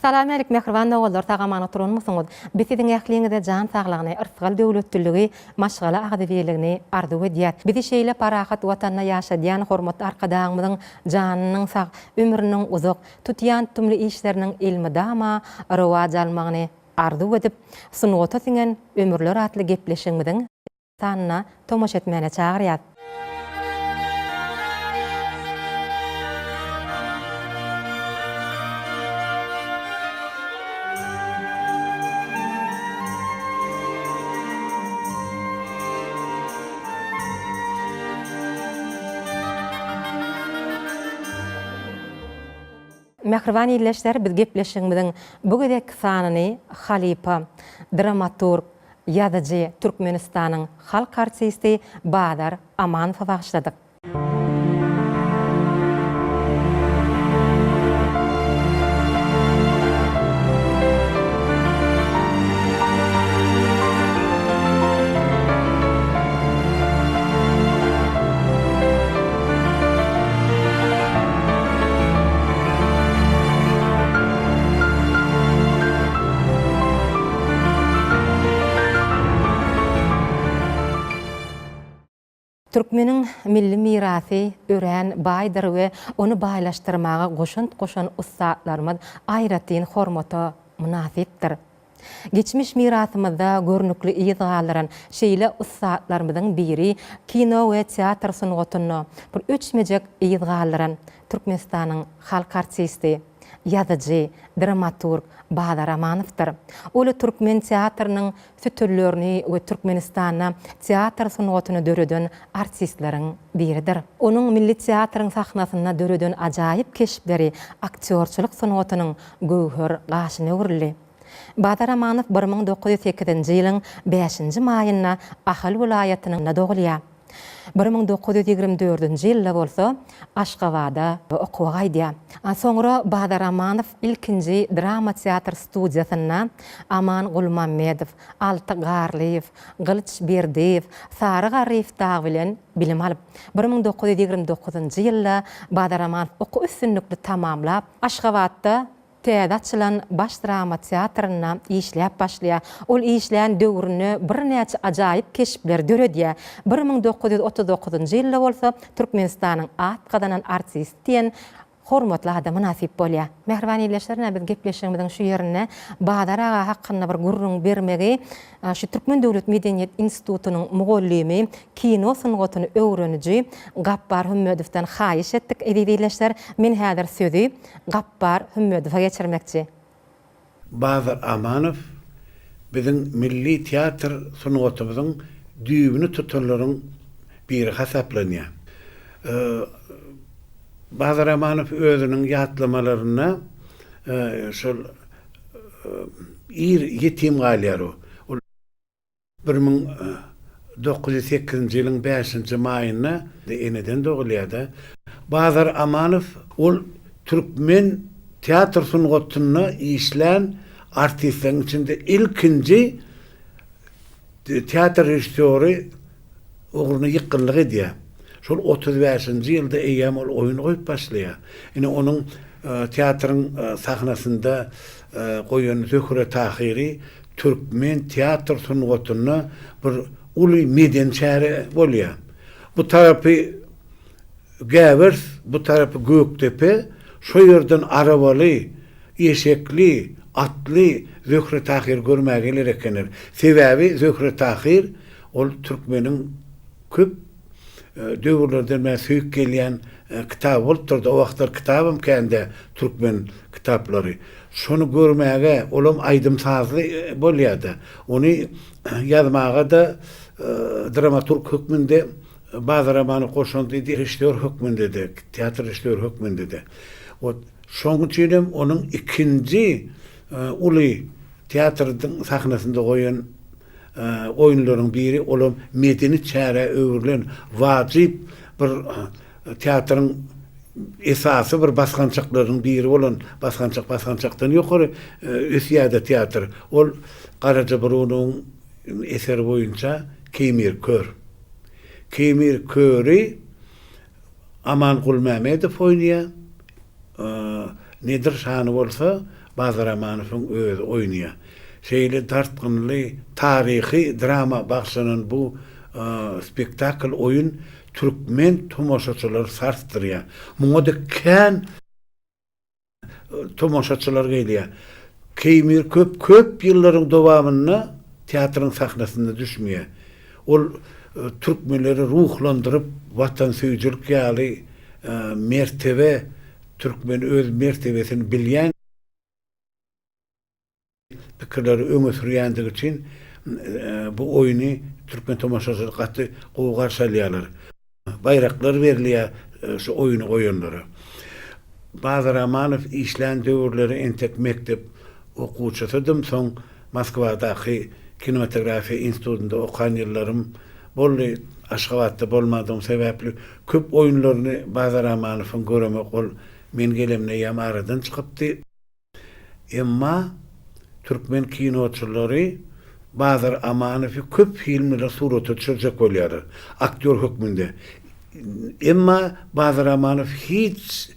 Salam älik mähriban doganlar sag-aman oturanmysyňyz? Biz siziň ähliňize jan saglygyny, yrsgal döwletliligi, maşgala agzybirligini arzuw edýäs. Bizi şeýle parahat Watanda ýaşadýan hormatly Arkadagymyzyň janynyň sag, ömrüniň uzak, tutýan tutumly işleriniň elmydama rowaç almagyny arzuw edip, Sungata siňen ömürler atly gepleşigimiziň sanyna tomaşa etmäne çagyrýas. Mähriban ildeşler, biz gepleşigimiziň bu gezekki sanyny halypa, dramaturg, ýazyjy, Türkmenistanyň halk artisti Bazar Amanowa bagyşladyk. Türkmeniň milli mirasy örän baýdyr we ony baýlaşdyrmaga goşant goşan ussatlarymyz aýratyn hormata mynasypdyr. Geçmiş mirasymyzda görnükli yz galdyran şeýle ussatlarymyzyň biri kino we teatr sungatynda bir öçmejek yz galdyran Türkmenistanyň halk artisti, ýazyjy, dramaturg Bazar Amanowdyr. Ol türkmen teatrynyň sütünlerini we Türkmenistanda teatr sungatyny döreden artistleriň biridir. Onuň milli teatryň sahnasynda döreden ajaýyp keşpleri aktýorçylyk sungatynyň göwher gaşyna öwrüldi. Bazar Amanow 1908-nji ýylyň bäşinji maýynda Ahal welaýatynda dogulýar. 1924-nji ýylda bolsa Aşgabada okuwa gaýdýar. Soňra Bazar Amanow ilkinji drama teatr studiýasynda Aman Gulmammedow, Alty Garlyýew, Gylyç Berdiýew, Sary Garryýew dagy bilen bilim alyp, 1929-njy ýylda Bazar Amanow okuwy üstünlikli tamamlap, Aşgabatda Täze açylan Baş drama teatrynda işläp başlaýar. Ol işlän döwründe birnäçe ajaýyp keşpleri döredýär. 1939-njy ýylda bolsa Türkmenistanyň at gazanan artisti diýen hormatly ada mynasyp bolýar. Mähriban ildeşler, ine biz gepleşigimiziň şu ýerinde Bazar aga hakynda bir gürrüň bermegi şu Türkmen döwlet medeniýet institutynyň mugallymy, kino sungatyny öwreniji Gapbar Hümmedowdan haýyş etdik. Eziz ildeşler, men häzir sözi Gapbar Hümmedowa geçirmekçi. Bazar Amanow biziň milli teatr sungatymyzyň düýbüni tutanlaryň biri hasaplanýar. Bazar Amanow özüniň ýatlamalarynda şol ir ýetim galýar o. Ol 1908-nji ýylyň bäşinji maýynda eneden dogulýar-da. Bazar Amanow ol türkmen teatr sungatynda işlän artistleriň içinde ilkinji teatr režissýory ugruna ýykgynlyk edýär. Şol 35-nji ýylda eýýäm ol oýun goýup başlaýar. Ine onuň teatryň sahnasynda goýan Zöhre-Tahyry türkmen teatr sungatynda bir uly medeni çäre bolýar. Bu tarapy Gäwers, bu tarapy Gökdepe, şo ýerden arabaly, eşekli, atly Zöhre Tahyry görmäge geler ekenler. Sebäbi Zöhre Tahyr ol türkmeniň köp döwürlerden bäri söýüp gelýän kitaby bolupdyr-da, o wagtlar kitabam kän-dä türkmen kitaplary. Şony görmäge, olam aýdym-sazly bolýar-da. Ony ýazmaga-da dramaturg hökmünde Bazar Amanow goşandy, režissýor hökmünde-de, teatr režissýory hökmünde-de. Wot, şonuň üçinem onuň ikinji uly teatryň sahnasynda goýan oýunlaryň biri, olam medeni çärä öwrülen wajyp bir teatryň esasy bir basgançaklarynyň biri bolan, basgançak basgançakdan ýokary ösýär-de teatr. Ol Garaja Burunowyň eseri boýunça Keýmir kör. Keýmir köri Aman Gulmämmedow oýnaýar. Nedir şany bolsa. Bazar Amanowyň özi oýnaýar. Şeýle dartgynly taryhy drama bagyşlanan bu spektakl oýun türkmen tomaşaçylary sarsdyrýar. Muňa-da kän tomaşaçylar gelýär. Keýmir köp köp ýyllaryň dowamynda teatryň sahnasynda düşmeýär. Ol türkmenleri ruhlandyryp, watansöýüjilik ýaly mertebe, türkmen öz mertebesini bilýän pikirleri öňe sürýändigi üçin bu oýny türkmen tomaşaçylary gaty gowy garşy alýarlar. Baýraklar berilýär şu oýny goýanlara. Bazar Amanow işlän döwürleri entek mekdep okuwçysydym, soň Moskwadaky kinematografiýa institutynda okan ýyllarym boldy. Aşgabatda bolmadygym sebäpli köp oýunlaryny Bazar Amanowyň göremok, ol men gelemde eýýäm aradan çykypdy. Emma türkmen kinoçylary Bazar Amanowy köp filmlerde surata düşürjek bolýarlar, aktýor hökmünde. Emma Bazar Amanow hiç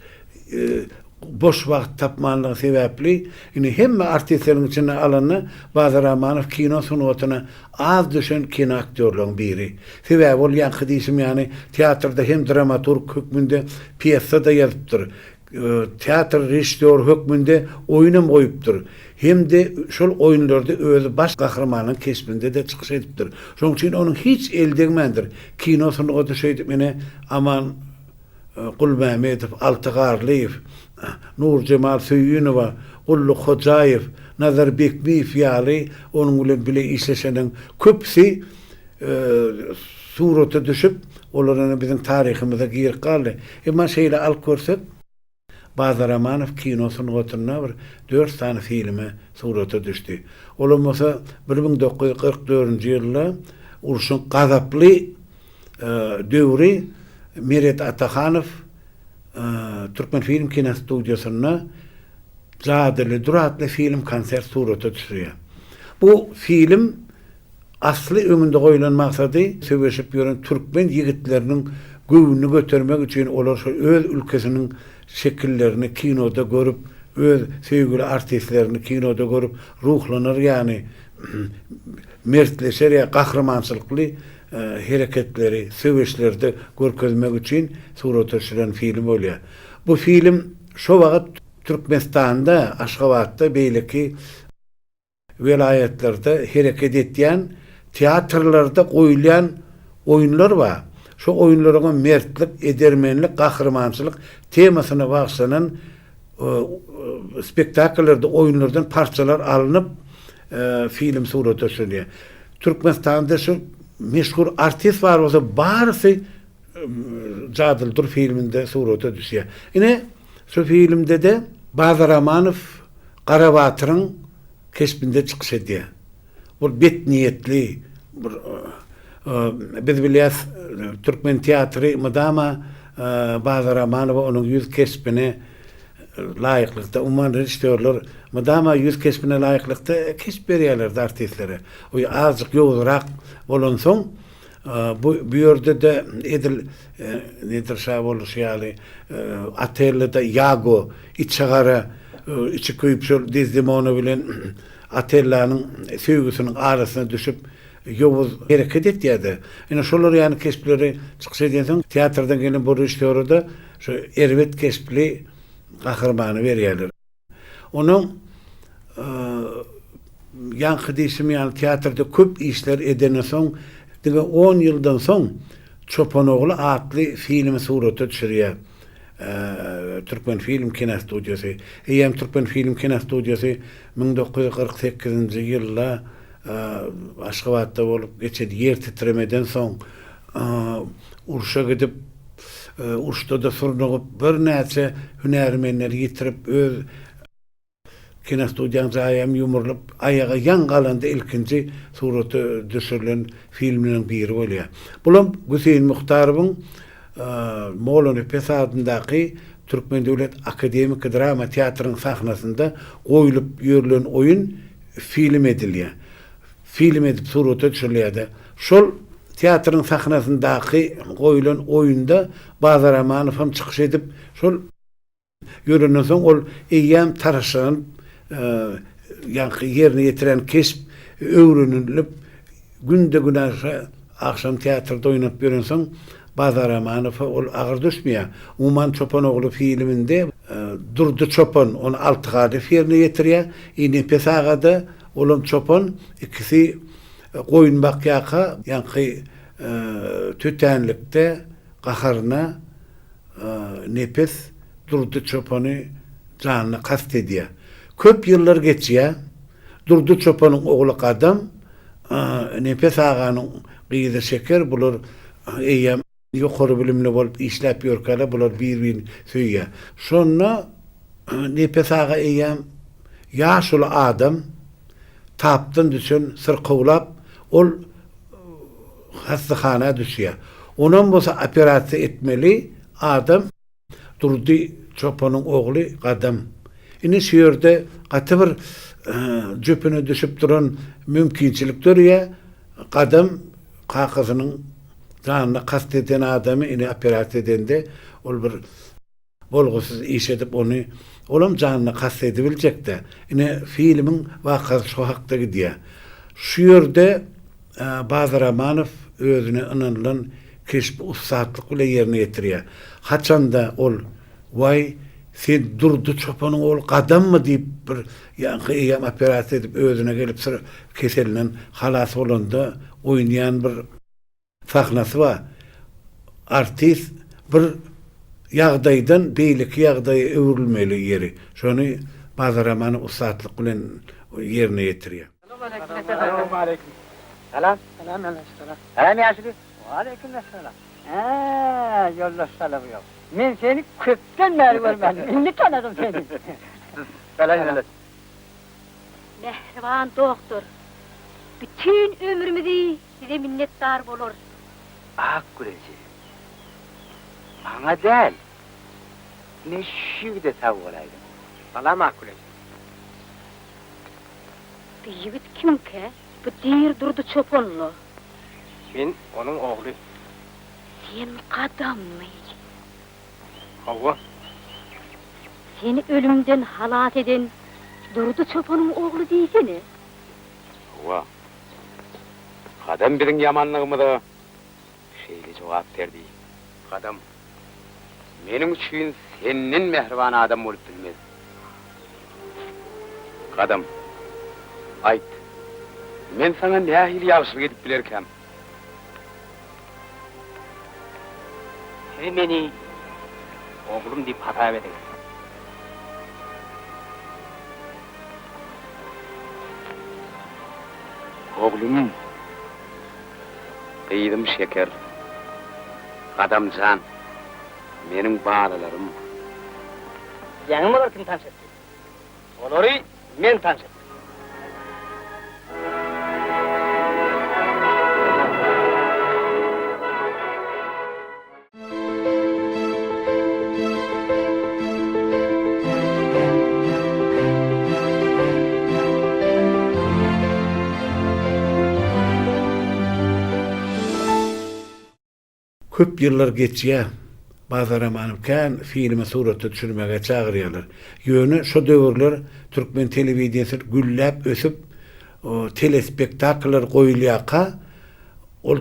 boş wagt tapmanlygy sebäpli, indi hemme artistleriň içinde alanda Bazar Amanow kino sungatyna az düşen kino aktýorlaryň biri. Sebäbi ol ýaňky diýşim ýaly teatrda hem dramaturg hökmünde pýesa-da ýazypdyr, Teatr režissýory hökmünde oýunam goýupdyr. Hem-de şol oýunlarda özi baş gahrymanyň keşbinde-de çykyş edipdir. Şonuň üçin onuň hiç eli degmändir. Kino sungaty şeýdip ine Aman Gulmämmedow, Alty Garlyýew, Nurjemal Söýünowa, Gully Hojaýew, Nazar Bekmiýew ýaly onuň bilen bile işleşenleriň köpüsi surata düşüp, olar ine biziň taryhymyza girip galdy. Emma şeýle alyp görsek, Bazar Amanow kino sungatynda bir dört sany filme surata düşdi. Olam bolsa 1944-nji ýylda urşuň gazaply döwri Meret Atahanow Türkmenfilm kinostudiýasynda Jadyly dür atly film-konsert surata düşürýär. Bu film Asly öňünde goýlan maksady söweşip ýören türkmen ýigitleriniň göwnüni götermek üçin olar şol öz ülkesiniň şekillerini kinoda görüp öz söýgüli artistlerini kinoda görüp ruhlanar ýany mertleşer ýa gahrymançylykly hereketleri söweşlerde görkezmek üçin surata düşüren film bolýar. Bu film şo wagt Türkmenistanda Aşgabatda beýleki Welaýatlarda hereket etýän teatrlarda goýulýan oýunlar bar. Şo oýunlaryňam mertlik, edermenlik, gahrymançylyk temasyna bagyşlanan spektakllarda, oýunlardan parçalar alnyp, film surata düşürilýär. Türkmenistanda şu meşhur artist bar bolsa, barysy Jadyly dur filminde surata düşýär. Ine, şu filmde-de Bazar Amanow Garabatyryň keşbinde çykyş edýär. Ol bet niýetli bir biz bilýäs türkmen teatry mydama Bazar Amanowa onuň ýüz keşbine laýyklykda umuman režissýorlar mydama ýüz keşbine laýyklykda keşp berýärlerdi artistlere. O azjyk ýowuzrak bolansoň Bu bu ýerde-de edil Nedir şa boluşy ýaly Otelloda Ýago içigara içi köýüp şol Dezdemona bilen Otellanyň söýgüsiniň arasyna düşüp ýowuz hereket etýär-de. Ine şolar ýaly keşpleri çykyş edensoň teatrdan gelen bu režissýora-da şu erbet keşpli gahrymany berýärler. Onuň ýaňky diýşim ýaly teatrda köp işler edenden soň, diňe on ýyldan soň Çopan ogly atly filmi surata düşürýär Türkmenfilm kinostudiýasy. Eýýäm Türkmenfilm kinostudiýasy 1948-nji ýylda Aşgabatda bolup geçen ýer titremeden soň urşa gidip, uruşda-da surnugyp, birnäçe hünärmenleri ýitirip, öz kinostudiýaň jaýam ýumrulyp, aýaga ýaň galanda ilkinji surata düşürilen filmleriň biri bolýar. Bulam Güseýin Muhtarowyň Mollanepes adyndaky Türkmen döwlet akademiki drama teatrynyň sahnasynda goýlup ýörlen oýun film edilýär. Film edip surata düşürilýär-de. Şol teatryň sahnasyndaky goýlan oýunda Bazar Amanow hem çykyş edip, şol ýörenden soň ol eýýäm taraşlanyp. Ýaňky ýerine ýetiren keşp öwrenilip, günde-günaşa agşam teatrda oýnap ýörensoň, Bazar Amanowa ol agyr düşmeýär. Umuman, Çopan ogly filminde Durdy çopan, ony Alty Gadyrow ýerine ýetirýär. I Nepes aga-da, olam çopan, ikisi goýun bakýarka, ýaňky tötänlikde gaharyna Nepes Durdy çopany janyna kast edýär. Köp ýyllar geçýär. Durdy çopanyň ogly Gadam, Nepes aganyň gyzy Şeker bular eýýäm ýokary bilimli bolup işläp ýörkäler bular bir-birini söýýär. Şonda Nepes aga eýýäm ýaşuly adam, tapdan düşen, syrkawlap, ol hassahana düşýär. Onam bolsa operasiýa etmeli adam Durdy çopanyň ogly Gadam. Ine şu ýerde gaty bir jüpüne düşüp duran mümkinçilik dörýär. Gadam kakasynyň janyna kast eden adamy ine operasiýa edende ol bir bolgusyz iş edip ony olam janyna kast edibiljekdä. Ine filmiň wakasy şu hakda gidýär. Şu ýerde Bazar Amanow özüne ynanylan keşbi ussatlyk bilen ýerine ýetirýär. Haçanda ol, Waý, sen Durdy çopanyň ogly Gadammy diýip bir ýaňky eýýäm operasiýa edip özüne gelip syr keselinden halas bolanda oýnaýan bir sahnasy bar. Artist bir ýagdaýdan beýleki ýagdaýa öwrülmeli ýeri. Şony Bazar Amanow ussatlyk bilen ýerine ýetirýär. Salowmaleýkim. Salam. Salam ýoldaş salam. Salam ýaşuly. Waleýkim essalam. Hä, ýoldaş Solowýow. Men seni köpden bäri görmändim. Indi tanadym seni. Salam ýoldaş. Mähriban doktor, bütin ömrümizi size minnetdar bolarys. Akgül eje, maňa däl, ine şu ýigide sag bol aýdyň. Salam Akgül eje. Bu ýigit kimkä? Bu diri Durdy çopan-la. Men onuň ogly. Sen Gadammy? Hawa. Seni ölümden halas eden Durdy çopanyň ogly diýsene. Hawa. Gadam biziň ýamanlygymyza şeýle jogap berdi. Gadam, meniň üçin senden mähriban adam bolup bilmez. Gadam, aýt, men saňa nähili ýagşylyk edip bilerkäm? Siz meni oglum diýip hasap ediň. Oglum, gyzym Şeker, Gadam jan, meniň balalarym. Diýýäňmi olary kim tanyş etdi? Olary men tanyş etdim. Köp ýyllar geçýär. Bazar Amanow kän filme surata düşürmäge çagyrýarlar. Ýöne şo döwürler türkmen telewideniýesi gülläp ösüp, telespektakllar goýulýarka, ol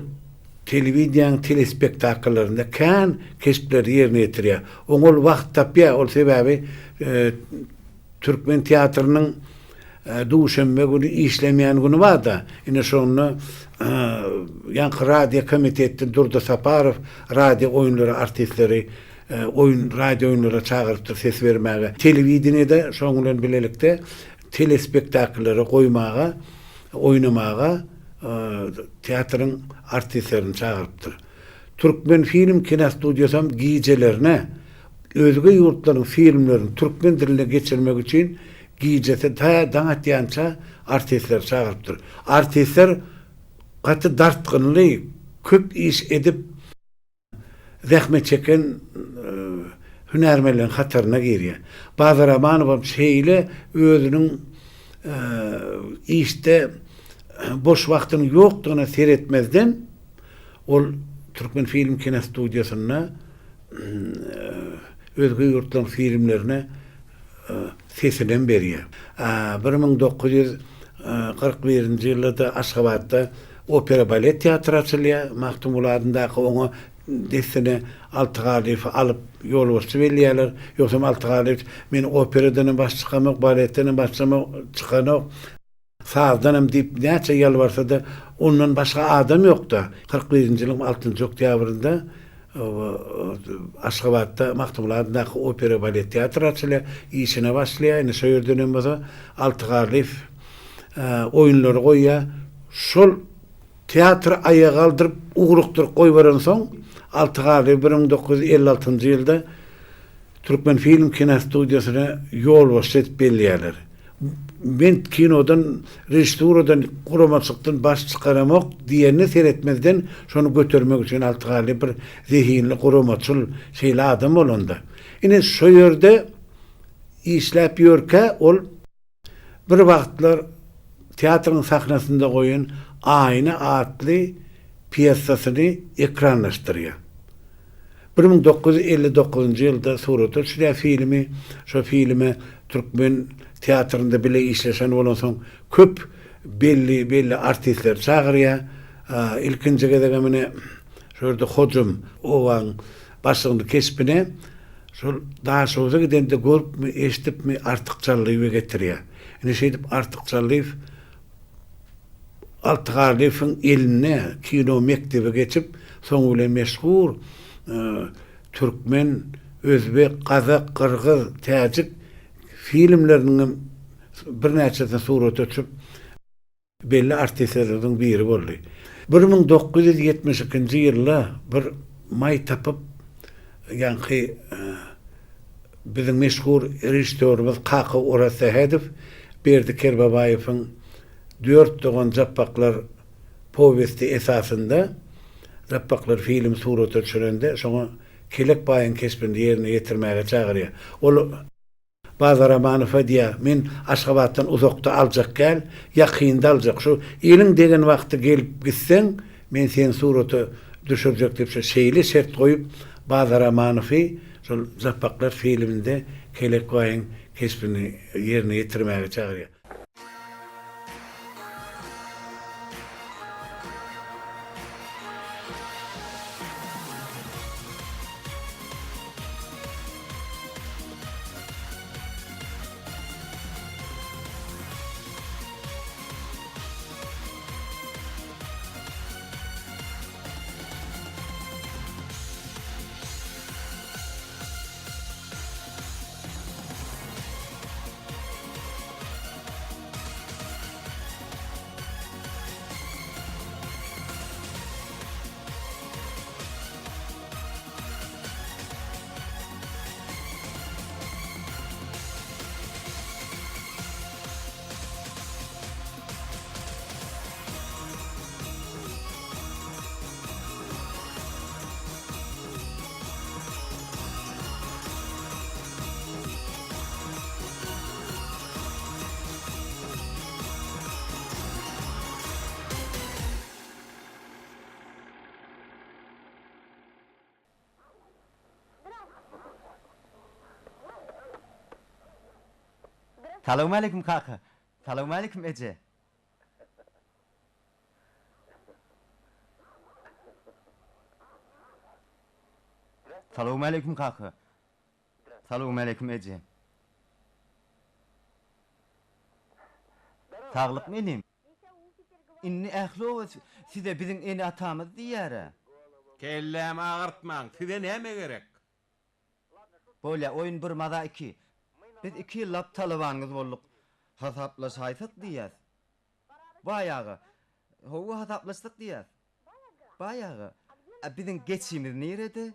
telewideniýäniň telespektakllarynda kän keşpleri ýerine ýetirýär. Oňa ol wagt tapýar, ol sebäbi Türkmen teatrynyň duşenbe güni işlemeýän güni bar-da, ine şonda ýaňky radio komitetden Durdy Saparow radio oýunlara artistleri oýun radio oýunlara çagyrypdyr ses bermäge. Telewideniýede şoň bilen bilelikde telespektakllary goýmaga, oýnamaga teatryň artistlerini çagyrypdyr. Türkmenfilm kinostudiýasam gijelerine özge ýurtlaryň filmlerini türkmen diline geçirmek üçin gijesi tä daň atýança artistleri çagyrypdyr. Artistler gaty dartgynly, köp iş edip zähmet çeken hünärmenleriň hataryna girýär. Bazar Amanowam şeýle özüniň işde boş wagtynyň ýokdugyna seretmezden, Ol Türkmenfilm kinostudiýasynda özge ýurtlaryň filmlerine sesinem berýär. 1941-nji ýylda-da Aşgabatda opera-balet teatry açylýar. Magtymguly adyndaky oňa dessine Alty Garlyýewi alyp ýolbaşçy belleýärler. Ýogsam Alty Garlyýew men operadanam baş çykamok, baletdenem baş çykanok. Sazdanam diýip näçe ýalbarsa-da, ondan başga adam ýok-da. 41-nji ýylyň altynjy oktýabrynda Aşgabatda Magtymguly adyndaky opera-balet teatry açylýar. Işine başlaýar. Indi şo ýerden hem bolsa Alty Garlyýew oýunlary goýýar. Şol teatry aýaga galdyryp, ugrukdyryp goýberensoň, Alty Garlyýew 1956-njy ýylda Türkmenfilm kinostudiýasyna ýolbaşçy edip belleýärler. Men kinodan, režissuradan, guramaçylykdan baş çykaramok diýenine seretmezden şony götermek üçin Alty Garly bir zehinli guramaçyl şeýle adam bolanda. Ine şo ýerde işläp ýörkä ol bir wagtlar teatryň sahnasynda goýan Aýna atly pýesasyny ekranlaşdyrýar. 1959-njy ýylda surata düşürýär filmi. Şo filme türkmen teatrynda bile işleşen bolansoň köp belli belli artistleri çagyrýar. Ilkinji gezegem ine şo ýerde Hojam obaň başlygyny keşbine şol Daşoguza gidende görüpmi, eşidipmi Artyk Jallyýewi getirýär. Ine şeýdip Artyk Jallyýew Alty Garlyýewiň elinde kino mekdebi geçip, soňy bilen meşhur türkmen, özbek, gazak, gyrgyz, täjik filmleriniň birnäçesini surata düşüp, belli artistlerimiziň biri boldy. 1972-nji ýylda bir maý tapyp, ýaňky biziň meşhur režissýorymyz Kaka Orazsähedow Berdi Kerbabaýewiň Dört dogan Japbaklar powesti esasynda Japbaklar filmi surata düşürende, şoňa Kelek baýyň keşbini ýerine ýetirmäge çagyrýar. Ol Bazar Amanowa diýýär, Men Aşgabatdan uzakda aljak däl, ýakynda aljak. Şu eliň degen wagty gelip gitseň, men seni surata düşürjek diýip, şeýle şert goýup, Bazar Amanowy şol Japbaklar filminde Kelek baýyň keşbini ýerine ýetirmäge çagyrýar. Salowmaleýkim kaka. Salowmaleýkim eje. Salowmaleýkim kaka. Salowmaleýkim eje. Saglykmy inim? Indi ähli oba size biziň ene-atamyz diýýär-ä. Kellämi agyrtmaň, size näme gerek? Bolýa, oýun bir, maza iki. Biz iki ýyllap talabanyňyz bolduk. Hasaplaşaýsak diýýäs. Baý aga, Hawa, hasaplaşsak diýýäs. Baý aga, a biziň geçimiz nirede?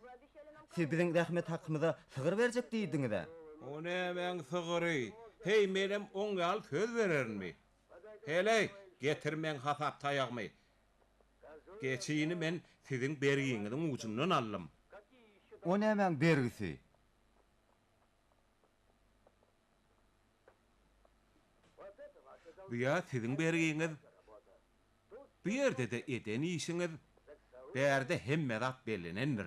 Siz biziň zähmet hakymyza sygyr berjek diýdiňiz-ä? O nämäň sygyry? Heý, menem oň ýaly söz bererinmi? Heleý, getir meň hasap taýagymy. Geçini men siziň bergiňiziň ujundan aldym. O nämäň bergisi? Bu-ýa siziň bergiňiz. Bu ýerde-de eden işiňiz, bärde hemme zat bellenendir.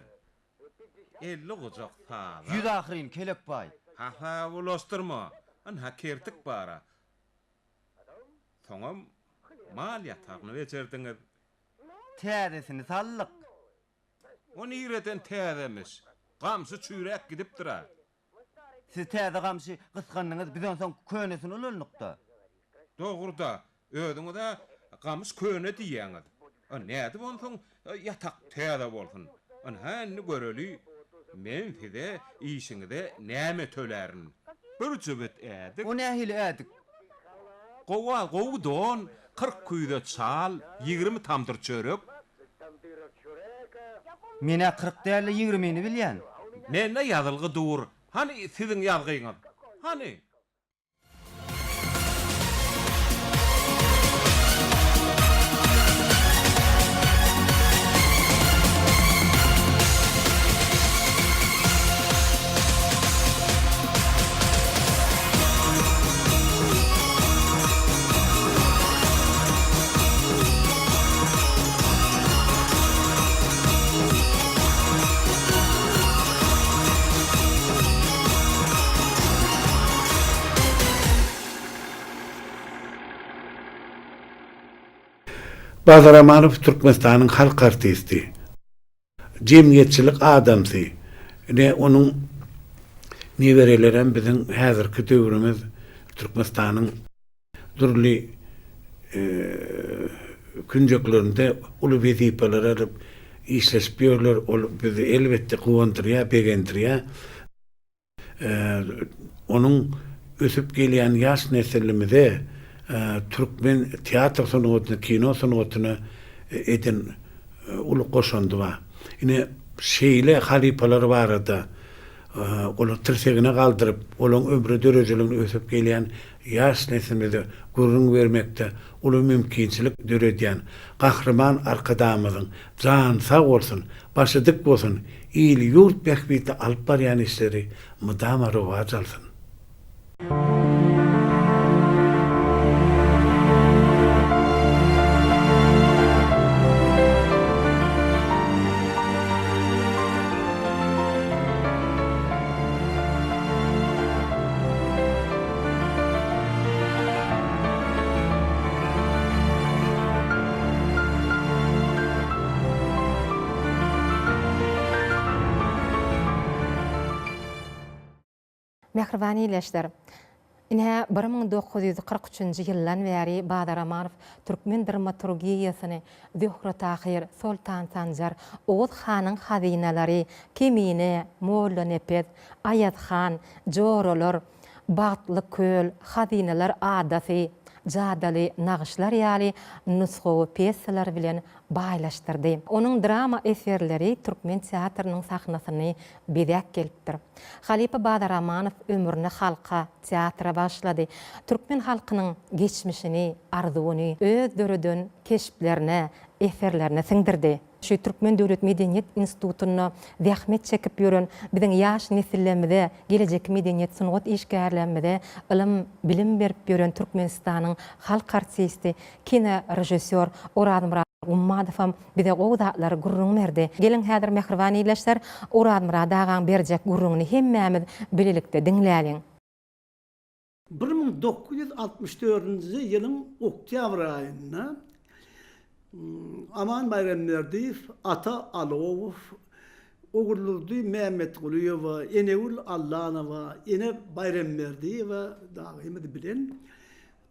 50 gujak sazak. Ýüz ahyryn, Kelekbaý. Hasaby bulaşdyrma. Ynha kertik bar-a. Soňam mal ýatagyny bejerdiňiz. Täzesini saldyk. O nireden täzemiş? Gamşy çüýräp gidipdir-ä. Siz täze gamşy gysgandyňyz, biz onsoň könesini ulandyk-da. Dogry-da, özüňiz-ä gamyş köne diýýäňiz. A nädip onsoň ýatak täze bolsun? Ynha indi göreli, men size işiňize näme tölärin? Bir jübüt ädik. O nähili ädik? Gowa gowy don, 40 küýze çal, 20 tamdyr çörek. Men-ä 40 däl-de ýigrimini bilýän. Mende ýazylgy dur. Hany siziň ýazgyňyz? Hany? Bazar Amanow Türkmenistanyň halk artisti. Jemgyýetçilik adamsy. Ine, onuň neberelerem biziň häzirki döwrümiz Türkmenistanyň dürli künjeklerinde uly wezipeleri alyp işleşip ýörler. Ol bizi elbetde guwandyrýar, begendirýär. Onuň ösüp gelýän ýaş neslimize türkmen teatr sungatyna, kino sungatyna eden uly goşandy bar. Ine, şeýle halypalar barada olary tirsegine galdyryp, olaryň ömri döredijiligini ösüp gelýän ýaş neslimize gürrüň bermekde uly mümkinçilik döredýän Gahryman Arkadagymyzyň jany sag bolsun, başy dik bolsun, il-ýurt bähbitli alyp barýan işleri mydama rowaç alsyn! Mähriban ildeşler! Ine, 1943-nji ýyldan bäri Bazar Amanow türkmen dramaturgiýasyny Zöhre-Tahyr, Soltan Sanjar, Oguz hanyň hazynalary, Kemine, Mollanepes, Aýaz han, Joralar, Bagtly köl, Hazynalar adasy, Jadaly nagyşlar ýaly nusgawy pýesalar bilen baýlaşdyrdy. Onuň drama eserleri türkmen teatrynyň sahnasyny bezäp gelipdir. Halypa Bazar Amanow ömrüni halka, teatra bagyşlady. Türkmen halkynyň geçmişini, arzuwyny öz döreden keşplerine, eserlerine siňdirdi. Şu Türkmen döwlet medeniýet institutynda zähmet çekip ýören biziň ýaş nesillerimize, gelejekki medeniýet, sungat işgärlerimize ylym, bilim berip ýören Türkmenistanyň halk artisti, kinorežissýor Orazmyrat Gummadowam bize gowy zatlary gürrüň berdi. Geliň häzir mähriban ildeşler, Orazmyrat agaň berjek gürrüňini hemmämiz bilelikde diňläliň. 1964-nji ýylyň oktýabr aýynda Aman Baýramberdiýew, Ata Alowow, Oguldurdy Mämmetgulyýewa, Enegül Allanowa, Ene Baýramberdiýewa dagymyz bilen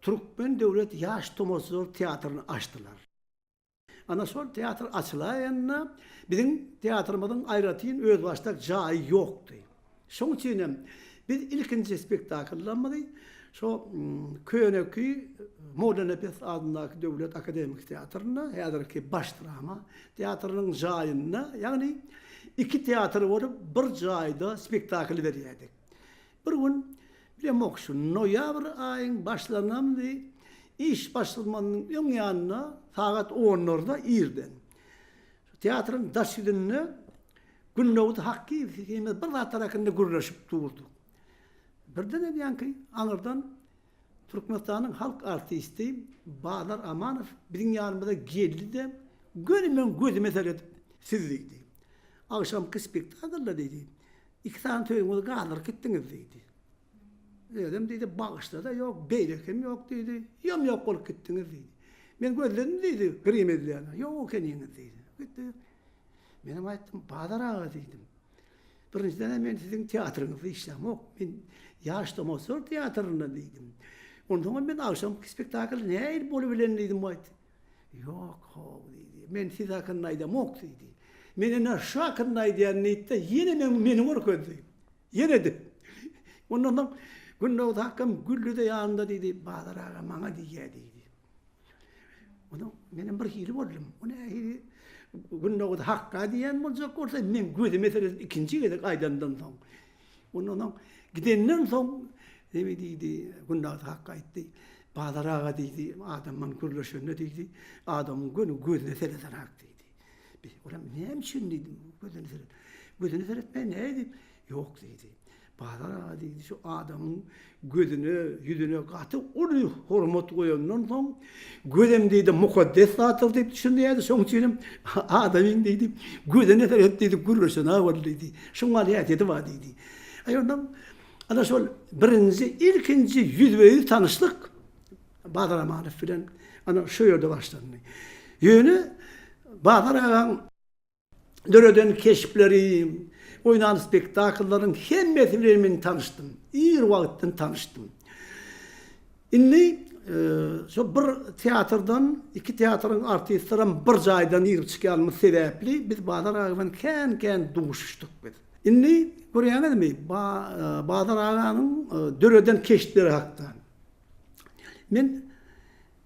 Türkmen döwlet ýaş tomaşaçylar teatryny açdylar. Ana şol teatr açylaýanda biziň teatrymyzyň aýratyn özbaşdak jaýy ýokdy. Şoň üçin hem biz ilkinji spektakllarymyzy şo köneki Mollanepes adyndaky döwlet akademiki teatrynda, häzirki Baş drama teatrynyň jaýynda, ýagny iki teatr bolup bir jaýda spektakl berýärdik. Bir gün, bilemok, şu noýabr aýyň başlarynamdy, iş başlanmazynyň öň ýanynda sagat onlarda irden şu teatryň daş ýüzünde Gündogdy Hakgyýew ikimiz bir zatlar hakynda gürleşip durduk. Birdenem ýaňky aňyrdan Türkmenistanyň halk artisti Bazar Amanow biziň ýanymyza geldi-de, göni meň gözüme seredip, Siz diýdi. Agşamky spektaklda diýdi, Iki sany söýgüňizi galdyryp gitdiňiz diýdi. Özem diýdi, bagyşda-da ýok, beýlekem ýok diýdi. Ýom-ýok bolup gitdiňiz diýdi. Men gözledim diýdi, grim edilýäni. Ýok ekeniňiz diýdi. Gitdi. Menem aýtdym, Bazar aga diýdim. Birinjiden-ä men siziň teatryňyzda işlämok. Men Ýaş tomaşaçylar teatrynda diýdim. Onsoňam men agşamky spektakl nähili bolubilen diýdim. Aýtdy. Ýok, how diýdi. Men siz hakynda aýdamok diýdi. Men ine şu hakynda aýdýan diýdi-de, ýene meň meni görkezdi. Ýene-de. Ondan soň Gündogdy akgam güldi-de ýanynda diýdi, Bazar aga maňa diýýä diýdi. Ondan menem bir hili boldum. O nähili Gündogdy Hakga diýýän boljak bolsa, meň gözüme seredip ikinji gezek aýdandan soň. Ondan soň gidenden soň neme diýdi, Gündogdy Hakga aýtdy, Bazar aga diýdi, adamdan gürleşende diýdi, adamyň göni gözüne seredenak diýdi. Bi, olam näme üçin diýdim, gözüne seret. Gözüne seretmän näme diýip, ýok diýdi. Bazar aga diýdi, şu adamyň gözüne, ýüzüne gaty uly hormat goýandan soň, gözem diýdi, mukaddes zatdyr diýip düşünýärdi, şoň üçinem adamyň diýdi, gözüne seret diýdi, gürleşen-ä boldy diýdi. Şoň ýaly häsiýeti bar diýdi. Aý ondan ana şol birinji, ilkinji ýüzbe-ýüz tanyşlyk Bazar Amanow bilen ana şu ýerde başlandy. Ýöne Bazar agaň döreden keşpleri, oýnan spektakllaryň hemmesi bilen men tanyşdym. Ir wagtdan tanyşdym. Indi şo bir teatrdan, iki teatryň artistlerem bir jaýdan girip çykýanymyz sebäpli biz Bazar aga bilen kän-kän duşuşdyk biz. Indi görýäňizmi, Bazar aganyň döreden keşpleri hakda. Men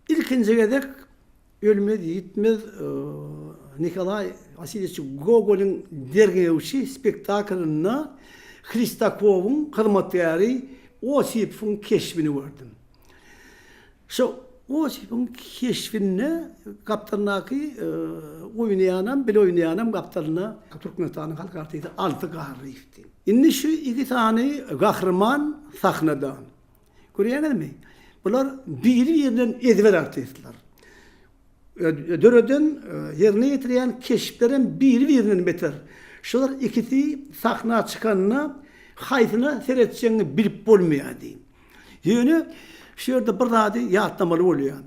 ilkinji gezek ölmez ýitmez Nikolaý Wasilýewiç Gogolyň Derňewçi spektaklynda Hlistakowyň hyzmatkäri Osipowyň keşbini gördüm. Şo Osipowyň keşbinde gapdalyndaky oýnaýanam, bile oýnaýanam gapdalynda Türkmenistanyň halk artisti Alty Garryýewdi. Indi şu iki sany gahryman sahnada. Görýäňizmi? Bular biri-birinden ezber artistler. Döreden, ýerine ýetirýän keşplerem biri-birinden beter. Şular ikisi sahna çykanda haýsyna seretjegiňi bilip bolmaýardy. Ýöne şu ýerde bir zady ýatlamaly bolýar.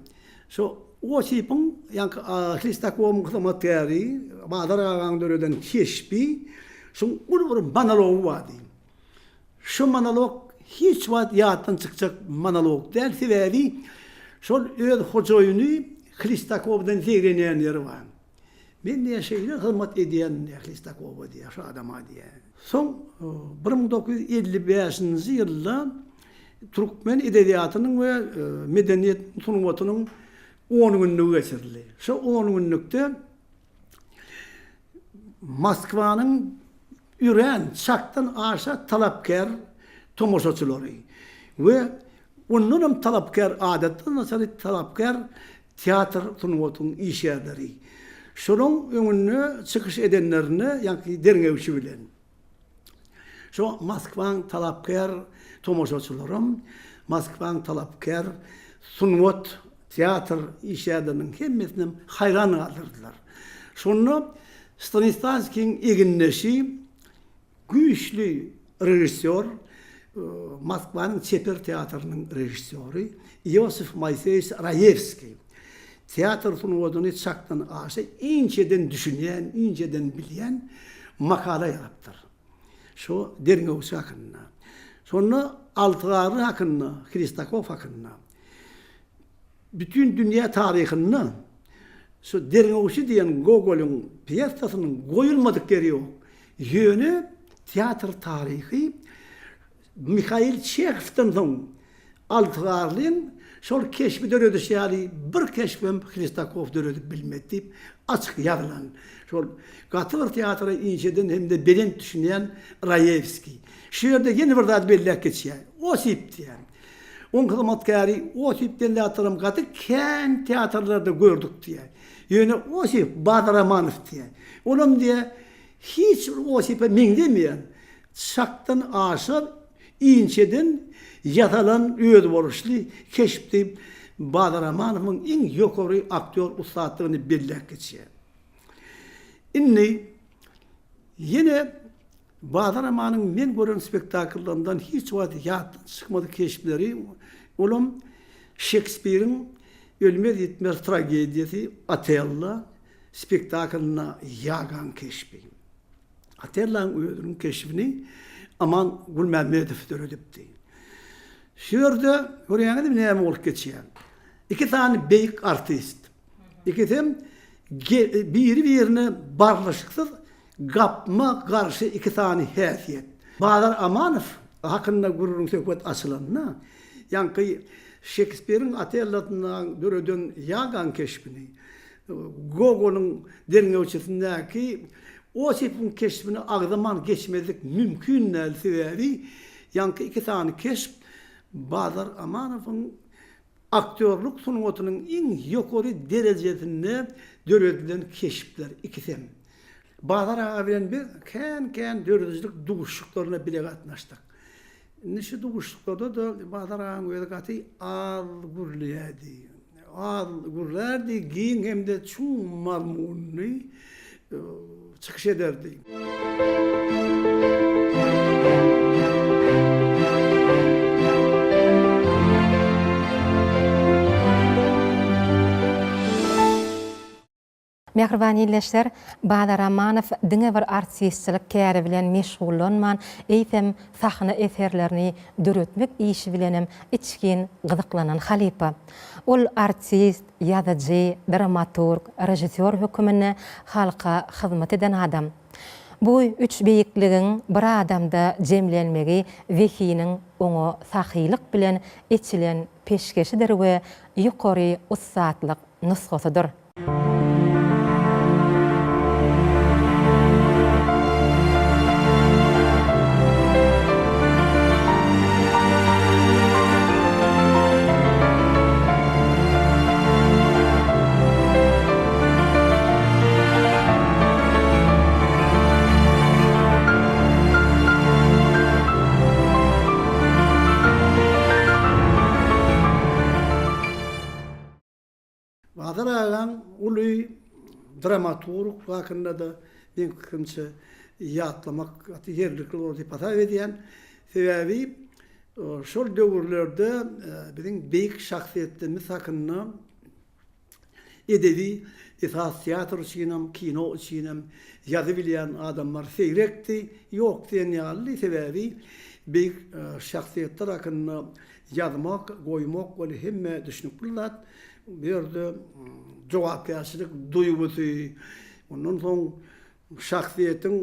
Şu Osipiň, ýaňky Hlestakowyň hyzmatkäri Bazar agaň döreden keşbi, şuň uly bir monology bardy. Şu monolog hiç wagt ýatdan çykjak monolog däl, sebäbi şol öz hojaýyny Hlistakowdan zeýrenýän ýeri bar. Men diýýär şeýle hyzmat edýän diýýär Hlistakowa diýýär, şu adama diýýär. Soň 1955-nji ýylda türkmen edebiýatynyň we medeniýet sungatynyň on günlügi geçirildi. Şo on günlükde Moskwanyň örän çakdan aşa talapkär tomaşaçylary we ondanam talapkär, adatdan daşary talapkär teatr sungatyň işgärleri şolaň öňünde çykyş edenlerinde, ýaňky derňewçi bilen şo Moskwaň talapkär tomaşaçylaram, Moskwaň talapkär sungat, teatr işgärleriniň hemmesinem haýran galdyrdylar. Şonda Stanislavskiň egindeşi, güýçli režissýor, Moskwanyň çeper teatrynyň režissýory Iosif Moiseýewiç Raýewskiý teatr sungatyny çakdan aşa inçeden düşünýän, inçeden bilýän makala ýazypdyr. Şo derňewçi hakynda. Şonda Alty Garry hakynda, Hristakow hakynda. Bütin dünýä taryhynda şu Derňewçi diýen Gogolyň pýesasynyň goýulmadyk ýeri ýok. Ýöne teatr taryhy Mihail Çehowdan soň Alty Garlyň şol keşbi döredişi ýaly bir keşbem Hlestakow döredip bilmedi diýip açyk ýazylan. Şol gaty bir teatra inçeden hem-de belent düşünýän Raýewskiý. Şu ýerde ýene bir zady belläp geçýär. Osip diýýär. Oň hyzmatkäri Osip Dellatoram gaty kän teatrlarda gördük diýýär. Ýöne Osip Bazramanow diýýär. Olam diýýär, hiç bir Osipe meňzemeýän, çakdan aşa inçeden ýasalan özboluşly keşp diýip, Bazramanowyň iň ýokary aktýor ussatdygyny belläp geçýär. Indi ýene. Bazar Amanyň men gören spektakllarymdan hiç wagt ýatdan çykmadyk keşpleri, olam Şekspiriň ölmez-ýitmez tragediýasy Otello spektaklynda Ýagaň keşbi. Otellaň özüniň keşbini Aman Gulmämmedow döredipdi. Şu ýerde görýäňizmi näme bolup geçýär? Iki sany beýik artist. Ikisem biri-birine barlyşyksyz gapma-garşy iki sany häsiýet. Bazar Amanow hakynda gürrüň-söhbet açylanda, ýaňky Şekspiriň Otellosynda döreden Ýagaň keşbini, Gogolyň Derňewçisindäki Osipiň keşbini agzaman geçmezlik mümkin däl, sebäbi ýaňky iki sany keşp Bazar Amanowyň Aktýorlyk sungatynyň iň ýokary derejesinde döredilen keşpler ikisem. Bazar aga bilen biz kän-kän döredijilik duşuşyklaryna bile gatnaşdyk. Indi şu duşuşyklarda-da Bazar agaň özi gaty az gürleýärdi. Az gürlärdi, giň hem-de çuň mazmunly çykyş ederdi. Mähriban ildeşler, Bazar Amanow diňe bir artistçilik käri bilen meşgullanman, eýsem, sahna eserlerini döretmek işi bilenem içgin gyzyklanan halypa. Ol artist, ýazyjy, dramaturg, režissýor höküminde halka hyzmat eden adam. Bu üç beýikligiň bir adamda jemlenmegi zehiniň oňa sahylyk bilen eçilen peşgeşidir we ýokary ussatlyk nusgasydyr. Bazar agaň uly dramaturg hakynda-da meň pikirimçe ýatlamak gaty ýerlikli bolar diýip hasap edýän. Sebäbi şol döwürlerde biziň beýik şahsyýetlerimiz hakynda edebi esas teatr üçinem, kino üçinem ýazybilýän adamlar seýrekdi, ýok diýen ýalydy. Sebäbi beýik şahsyýetler hakynda Ýazmak, goýmak ol hemmä düşnükli zat. Bu ýerde jogapkärçilik duýgusy, ondan soň şahsyýetiň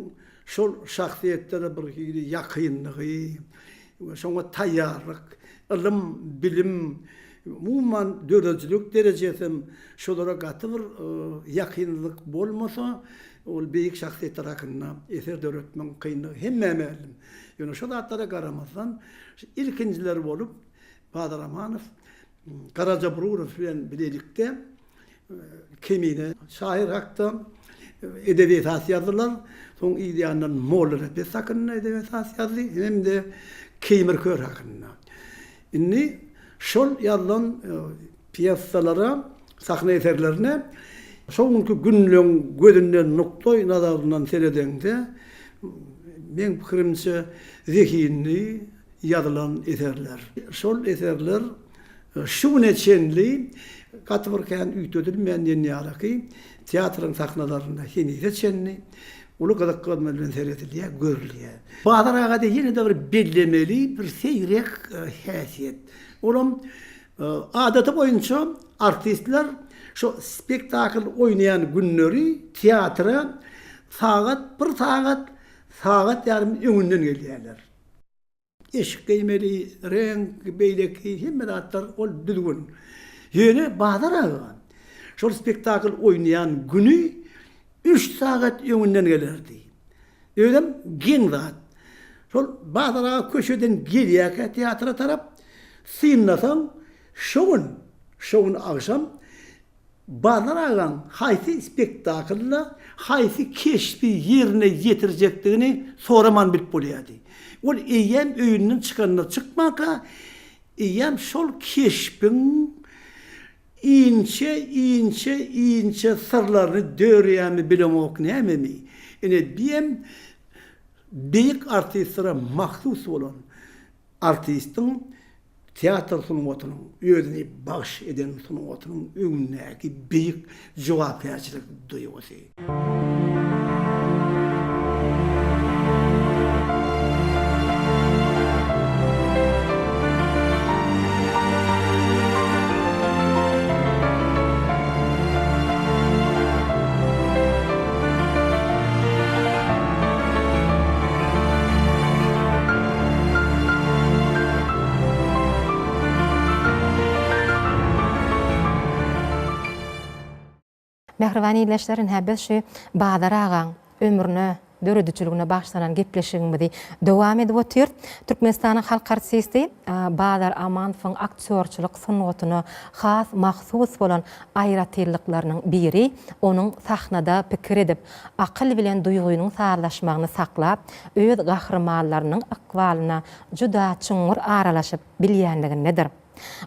şol şahsyýetlere bir hili ýakynlygy we şoňa taýýarlyk, ylym, bilim, umuman döredijilik derejesem şolara gaty bir ýakynlyk bolmasa, ol beýik şahsyýetler hakynda eser döretmegiň kynlygy hemmä mälim. Ýöne şo zatlara garamazdan, Ilkinjiler bolup Bazar Amanow Garaja Bururow bilen bilelikde Kemine şahyr hakda edebi esas ýazdylar. Soň yz ýanyndan Mollanepes hakynda edebi esas ýazdy hem-de Keýmir kör hakynda. Indi şol ýazylan pýesalara, sahna eserlerine şo günki günleň gözünden, nukdaý nazaryndan seredeňde, meň pikirimçe, zehinli ýazylan eserler. Şol eserler şu güne çenli gaty bir kän üýtgedilmän diýen ýalyky teatryň sahnalarynda henize çenli uly gyzyklanma bilen seredilýär, görülýär. Bazar agada ýene-de bir bellemeli bir seýrek häsiýet. Olam Adaty boýunça artistler şo spektakl oýnaýan günleri teatra sagat, bir sagat, sagat ýarym öňünden gelýärler. Eşik geýmeli, reňk, beýleki hemme zatlar ol düzgün. Ýöne Bazar aga şol spektakl oýnaýan güni üç sagat öňünden gelerdi. Özem geň zat. Şol Bazar aga köçeden gelýärkä teatra tarap, synlasaň, şo gün, şo gün agşam Bazar agaň haýsy spektaklda haýsy keşbi ýerine ýetirjekdigini soraman bilip bolýardy. Ol eýýäm öýünden çykanda çykmanka, eýýäm şol keşbiň Inçe, inçe, inçe syrlaryny dörýämi bilemok nämemi. Ine biem Beýik artistlere mahsus bolan artistiň teatr sungatynyň, özüni bagyş eden sungatynyň öňündäki beýik jogapkärçilik duýgusy. Mähriban ildeşler, ine biz şu Bazar agaň ömrüne, döredijiligine bagyşlanan gepleşigimizi dowam edip otyrys. Türkmenistanyň halk artisti Bazar Amanowyň aktýorçylyk sungatyna has mahsus bolan aýratynlyklarynyň biri onuň sahnada pikir edip, akyl bilen duýgynyň sazlaşmagyny saklap, öz gahrymanlarynyň ykbalyna juda çuňňur aralaşyp bilýänligindedir.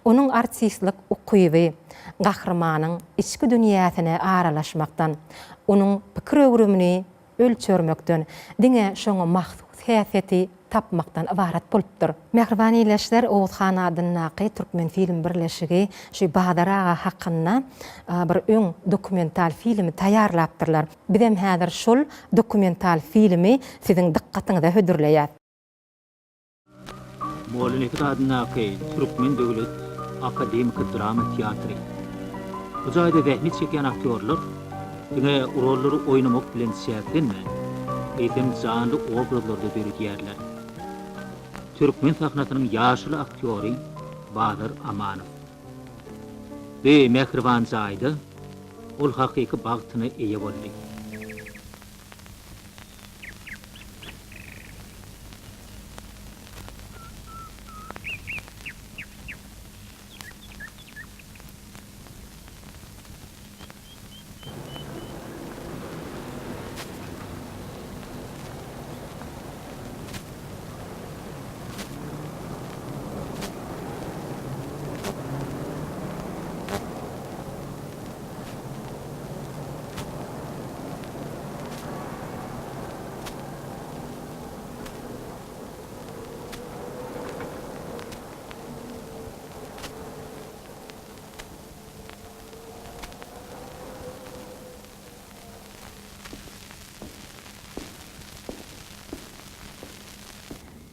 Onuň artistlik ukyby gahrymanyň içki dünýäsine aralaşmakdan, onuň pikir öwrümini ölçermekden, diňe şoňa mahsus häsiýeti tapmakdan ybarat bolupdyr. Mähriban ildeşler, Oguz han adyndaky Türkmenfilm birleşigi şu Bazar aga hakynda bir öň dokumental filmi taýýarlapdyrlar. Bizem häzir şol dokumental filmi siziň dykgatyňyza hödürleýäs. Mollanepes adyndaky Türkmen döwlet akademiki drama teatry. Bu jaýda zähmet çekýän aktýorlar diňe rollary oýnamak bilen çäklenmän, eýsem janly obrazlary-da döredýärler. Türkmen sahnasynyň ýaşuly aktýory Bazar Amanow. Bu mähriban jaýda ol hakyky bagtyna eýe boldy.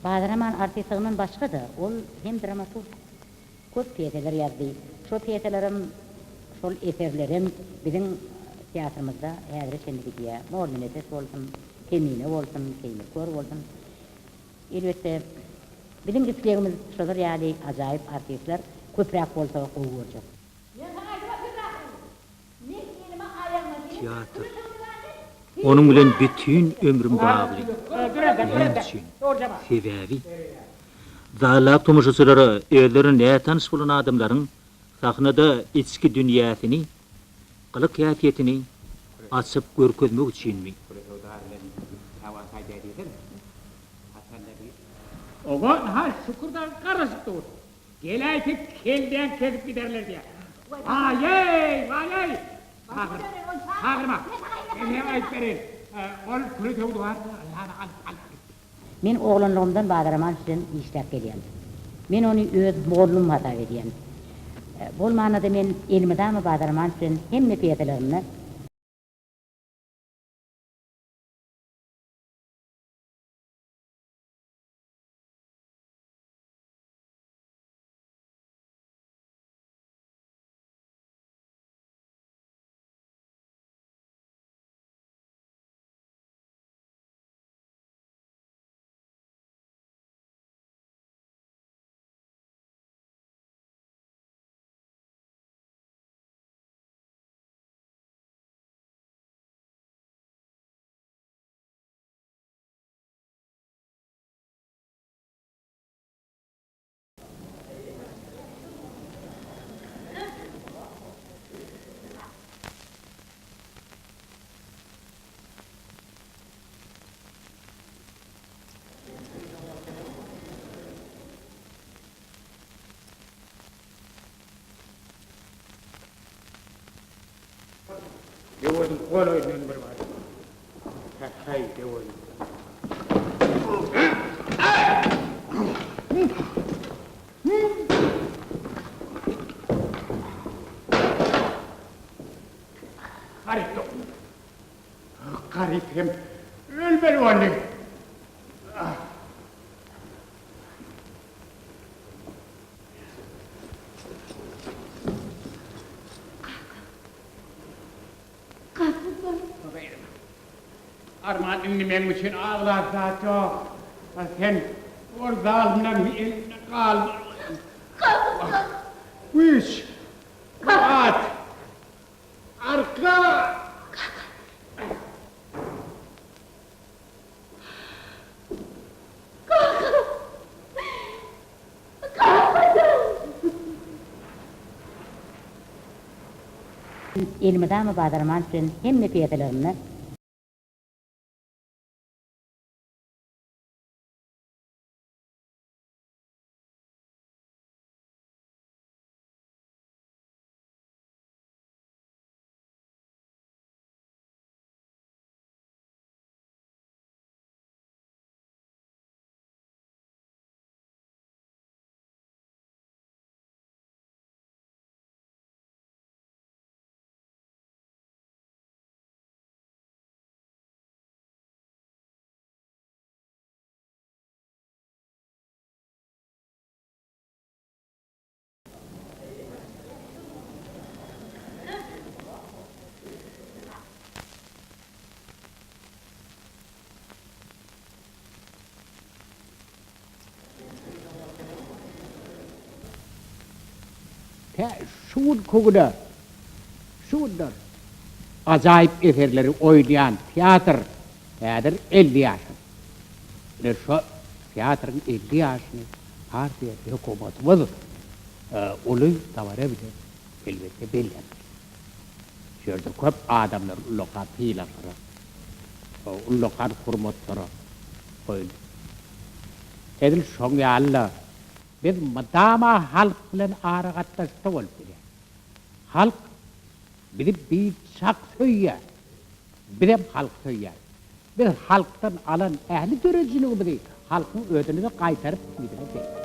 Bazar Aman artistlygyndan başga-da, ol hem dramaturg. Köp pýesalar ýazdy. Şo pýesalarym, şol eserlerem biziň teatrymyzda häzire çenli gidýär. Mollanepes bolsun, Kemine bolsun, Keýmir kör bolsun. Elbetde, biziň islegimiz şolar ýaly ajaýyp artistler köpräk bolsa gowy görjek. Men saňa aýdyp otyryn ahyryn. Teatr. Onuň bilen bütin ömrüm bagly. Näme üçin? Sebäbi, zaldaky tomaşaçylara özlerine nätanyş bolan adamlaryň sahnada içki dünýäsini, gylyk-häsiýetini açyp görkezmek üçinmi? Geläýse kelläň kesip giderler diýýär. Waý-eý, waý-eý! Çagyr, çagyrma. Men hem aýdyp bereýin. Ol küle söwdi bar, ýa-da alyp, alyp gitdi. Men oglanlygymdan Bazar Amanow bilen işläp gelýän. Men ony öz mugallymym hasap edýän. Bolmanda-da men elmydama Bazar Amanow bilen hemme pýesalarymda. Döwediň golaýyndan bir bar. Häý, döwediň. Garyp dokundy. Garyp hem ölmeli boldy. Kaka. Gyzym, arman indi meň üçin aglar zat ýok. Sen ol zalymlaryň elinde galmaly bolduň. Kaka. Güýç, kuwwat, arka. Kaka. Kaka. Elmydama Bazarman bilen hemme pýesalarynda. Tä şu günki güne, şu günler ajaýyp eserleri oýnaýan teatr häzir 50 ýaşyna. Ine şo teatryň 50 ýaşyny partiýa hökümetimiz uly dabara bilen elbetde bellemeli. Şu ýerde köp adamlar ullakan sylaglara, ullakan hormatlara goýuldy. Edil şoň ýaly-da, biz mydama halk bilen aragatnaşykda bolup bilýäris. Halk bizi biçak söýýär, bizem halky söýýäris. Biz halkdan alan ähli döredijiligimizi halkyň özüne-de gaýtaryp yzyna berýäris.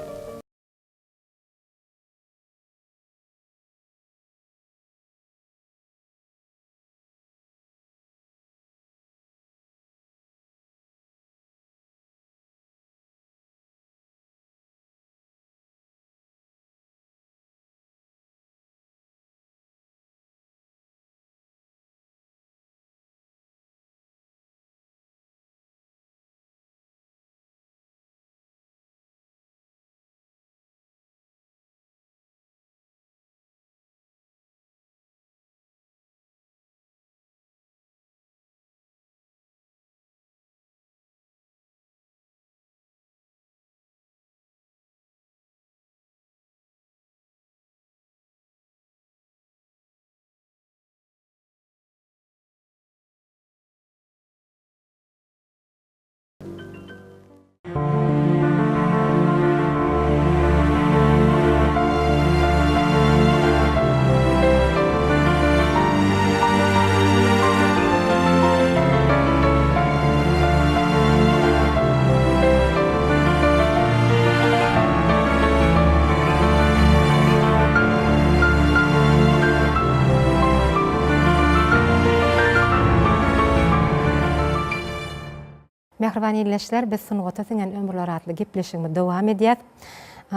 Mähriban ildeşler, biz Sungata siňen ömürler atly gepleşigimizi dowam edýäs.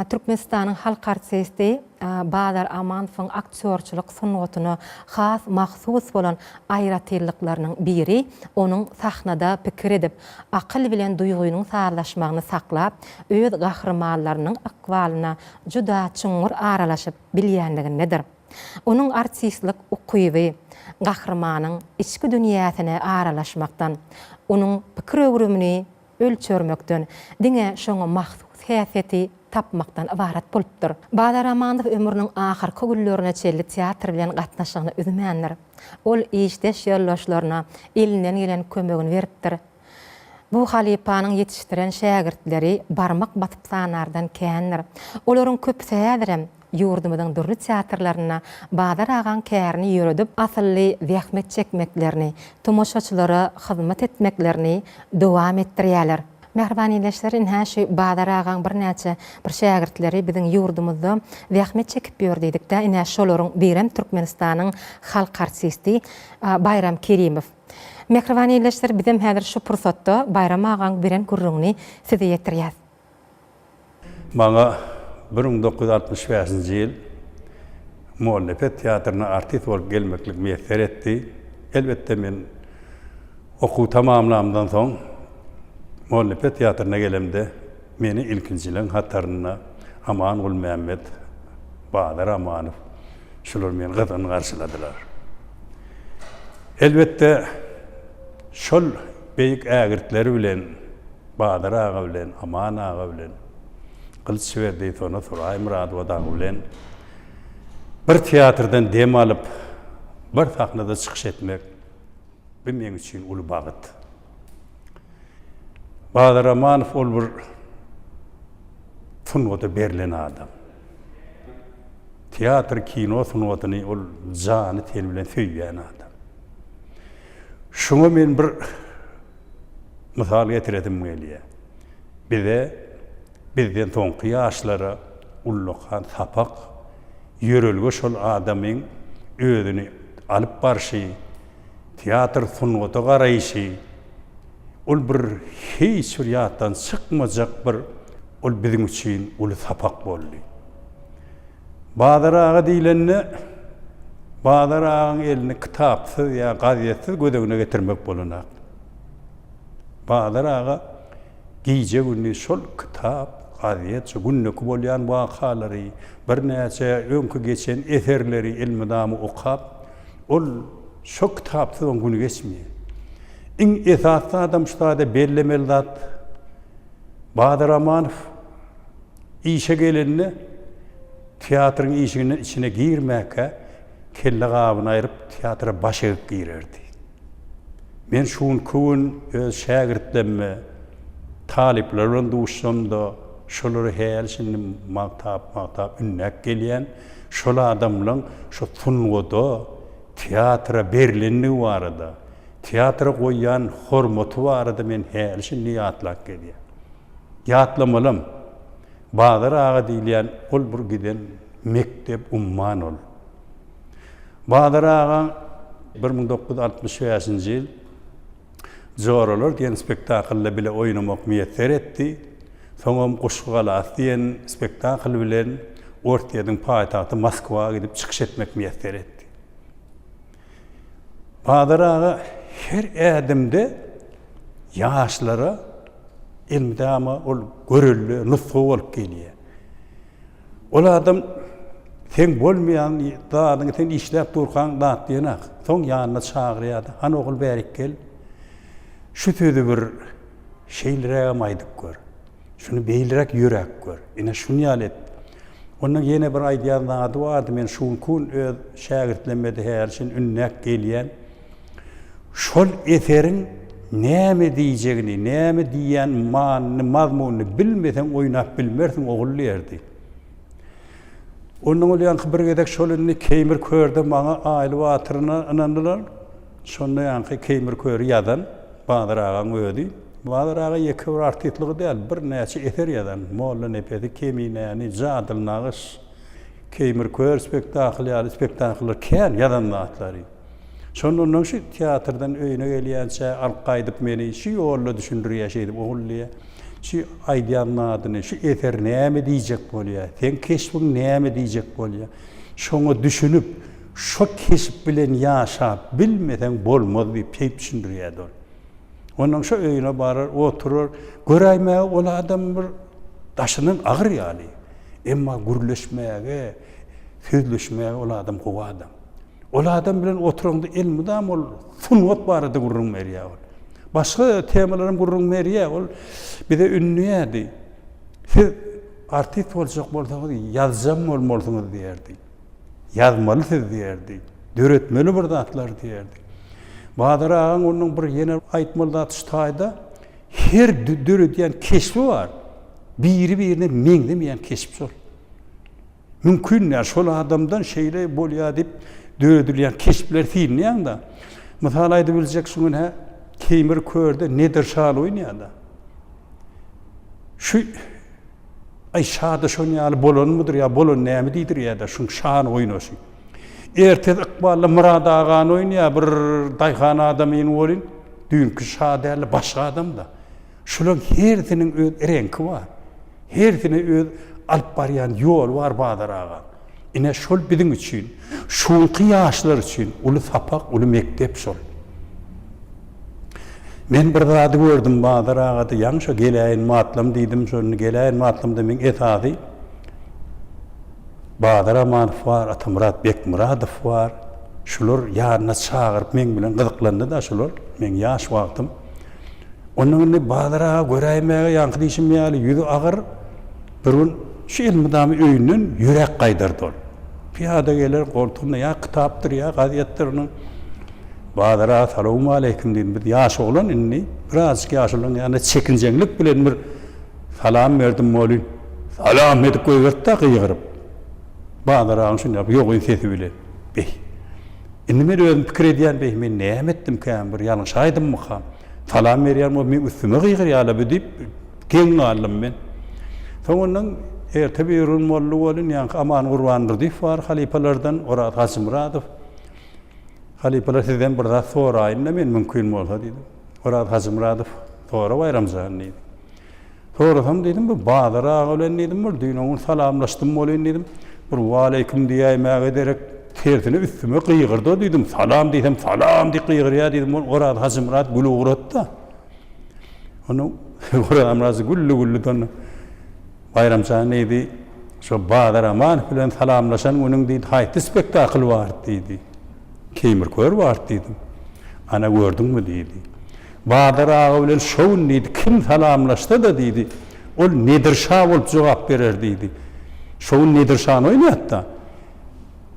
Türkmenistanyň halk artisti Bazar Amanowyň aktýorçylyk sungatyna has mahsus bolan aýratynlyklarynyň biri onuň sahnada pikir edip, akyl bilen duýgynyň sazlaşmagyny saklap, öz gahrymanlarynyň ykbalyna juda çuňňur aralaşyp bilýänligindedir. Onuň artistlik ukyby gahrymanyň içki dünýäsine aralaşmakdan, onuň pikir öwrümini ölçermekden, diňe şoňa mahsus häsiýeti tapmakdan ybarat bolupdyr. Bazar Amanow ömrüniň ahyrky günlerine çenli teatr bilen gatnaşygyny üzmändir. Ol işdeş ýoldaşlaryna elinden gelen kömegini beripdir. Bu halypanyň ýetişdiren şägirtleri barmak basyp sanardan kändir. Olaryň köpüsi häzirem ýurdumyzyň dürli teatrlarynda Bazar agaň kärini ýöredip, asylly zähmet çekmeklerini, tomaşaçylara hyzmat etmeklerini dowam etdirýärler. Mähriban ildeşler, ynha şu Bazar agaň birnäçe bir şägirtleri biziň ýurdumyzda zähmet çekip ýör diýdik-dä, ine şolaryň birem Türkmenistanyň halk artisti Baýram Kerimow. Mähriban ildeşler, bizem häzir şu pursatda Baýram agaň beren gürrüňini size ýetirýäs. Maňa 1965-nji ýyl Mollanepes teatryna artist bolup gelmeklik miýesser etdi. Elbetde men okuw tamamlamdan soň Mollanepes teatryna gelemde meni ilkinjileň hatarynda Aman Gulmämmet, Bazar Amanow şular meni gyzgyn garşyladylar. Elbetde şol beýik ägirtler bilen Bazar aga bilen, Aman aga bilen, Gylyçberdi, Sona Suraýmyradowa dagy bilen bir teatrdan dem alyp, bir sahnada çykyş etmek bu meň üçin uly bagt. Bazar Amanow ol bir sungata berlen adam. Teatr, kino sungatyny ol jany-teni bilen söýýän adam. Şuňa men bir Mysal getiresim gelýär. Bize, bizden soňky ýaşlara ullakan sapak, ýörelge şol adamyň özüni alyp barşy, teatr sungata garaýşy, ol bir hiç bir ýatdan çykmajak bir ol biziň üçin uly sapak boldy. Bazar aga diýlende, Bazar agaň elini kitapsyz ýa gazetsiz göz öňüne getirmek bolanak. Bazar aga gije-gündiz şol kitap, gazet, şu gündeki bolýan wakalary, birnäçe öňki geçen eserleri elmydama okap, ol şo kitapsyz oň güni geçmeýär. Iň esasy zadam şu zada bellemeli zat, Bazar Amanow Işe gelende teatryň işiginden içine girmäkä kelle gabyny aýryp teatra baş egip girerdi. Men şu günki gün öz şägirtlerime, talyplar bilen duşsamda şolary häli-şindi magtap-magtap ündäp gelýän, şol adamlaň şu sungata, teatra berlendigi barada, teatra goýýan hormaty barada men häli-şindi ýatlap gelýän. Ýatlamalam, Bazar aga diýilýän ol bir giden mekdep umman ol. Bazar aga 1965-nji ýyl Joralar diýen spektaklda bile oýnamak miýesser etdi. Soňam Guşgy galasy diýen spektakl bilen Orsýetiň paýtagty Moskwa gidip çykyş etmek miýesser etdi. Bazar aga her ädimde ýaşlara elmydama ol görelde, nusga bolup gelýär. Ol adam seň bolmaýan zadyňy sen işläp durkaň zat diýenak. Soň ýanyna çagyrýar-da, hany ogul bärik gel. Şu sözi bir şeýlerägem aýdyp gör. Şuny beýleräk ýöräp gör. Ine şuny ýaly et. Ondan ýene bir aýdýan zady bardy, men şu günki gün öz şägirtlerime-de häli-şindi ündäp gelýän. Şol eseriň näme diýjegini, näme diýýän manyny, mazmunyny bilmeseň oýnap bilmersiň ogul diýerdi. Ondan ol ýaňky bir gezek şol indi Keýmir körde maňa Aýly batyryna ynandylar. Şonda ýaňky Keýmir köri ýazan Bazar agaň özi. Bazar aga ýeke bir artistlygy däl, birnäçe eser ýazan. Mollanepesi, Keminäni, Jadyly nagyş, Keýmir kör spektakl ýaly spektakllar kän ýazan zatlary. Şonda ondan şu teatrdan öýüne gelýänçä alyp gaýdyp meni şu ýolda düşündirýär şeýdip ogul diýýär. Şu aýdýan zadyny, şu eser näme diýjek bolýar, seň keşbiň näme diýjek bolýar. Şoňa düşünip, şo keşp bilen ýaşap bilmeseň bolmaz diýip şeýdip düşündirýärdi ol. Ondan şo öýüne barar, oturar, göräýmäge ol adam bir daşyndan agyr ýaly. Emma gürleşmäge, sözleşmäge ol adam gowy adam. Ol adam bilen oturaňda elmydam ol sungat barada gürrüň berýär ol. Başga temalaram gürrüň berýär. Ol bize ündeýärdi. Siz artist boljak bolsaňyz ýazyjam bolmalysyňyz diýerdi. Ýazmaly siz diýerdi. Döretmeli bir zatlar diýerdi. Bazar agaň onuň bir ýene aýtmaly zat şu taýda her döredýän keşbi bar. Biri-birine meňzemeýän keşp şol. Mümkin däl, şol adamdan şeýle bolýar diýip döredilýän keşpleri synlaýaň-da. Mysal aýdyp biljek şu gün hä Keýmir körde Nedir şaly oýnaýar-da. Şu Aý şa-da şon ýaly bolanmydyr ýa bolan näme diýdirýä-dä şuň şany oýnaşy. Ertesi ykbally Myrat agany oýnaýar bir daýhan adamyny welin, düýnki şa däl-de başga adam-da. Şulaň hersiniň öz reňki bar. Hersine öz alyp barýan ýoly bar Bazar agaň. Ine şol biziň üçin, şu günki ýaşlar üçin uly sapak, uly mekdep şol. Men bir zady gördüm Bazar agada, ýaňy şo geläýin matlam diýdim, şo indi geläýin matlamda meň esasy Bazar Amanow bar, Atamyrat Bekmyradow bar. Şular ýanyna çagyryp meň bilen gyzyklandy-da şular, meň ýaş wagtym. Ondan indi Bazar aga göräýmäge ýaňky diýşim ýaly ýüzi agyr, bir gün şu elmydama öýünden ýöräp gaýdardy ol. Pyýada geler, goltugynda ýa kitapdyr, ýa gazetdir onuň. Bazar aga salowmaleýkim diýdim. Biz ýaş oglan indi, birazjyk ýaşulyň ýanynda çekinjeňlik bilen bir salam berdim welin, Salam edip goýberdi-de gygyryp. Bazar agaň şunday ýogyn sesi bilen. Beý. Indi men özüm pikir edýän, beý, men näme etdimkäm, bir ýalňyşaýdymmykam? Salam berýän bolup meň üstüme gygyrýar-la bu diýip, geň galdym men. Soňundan erte bir gün boldy welin, ýaňky Aman Gurbandurdyýew bar halypalardan, Oraz Hajymyradow. Halypalar sizden bir zat soraýyn-da men mümkin bolsa diýdim. Oraz Hajymyradow, Sora Baýram jan diýdi. Sorasam diýdim, bu Bazar aga bilen diýdim, bir düýn oňa salamlaşdym welin diýdim, bir waleýkim diýäýmäge derek tersine üstüme gygyrdy diýdim, salam diýsem salam diýip gygyrýar diýdim, ol Oraz Hajymyrat gülüp ugrady-da. Onda Oraz Hajymyrat güldi-güldi onda. Baýram jan diýdi, şo Bazar Amanow bilen salamlaşan günüň diýdi, haýsy spektakl bardy diýdi. Keýmir kör bardy diýdim. Ana gördüňmi diýdi. Bazar aga bilen şo gün diýdi, kim salamlaşsa-da diýdi, ol Nedir şa bolup jogap berer diýdi. Şo gün Nedir şany oýnatda.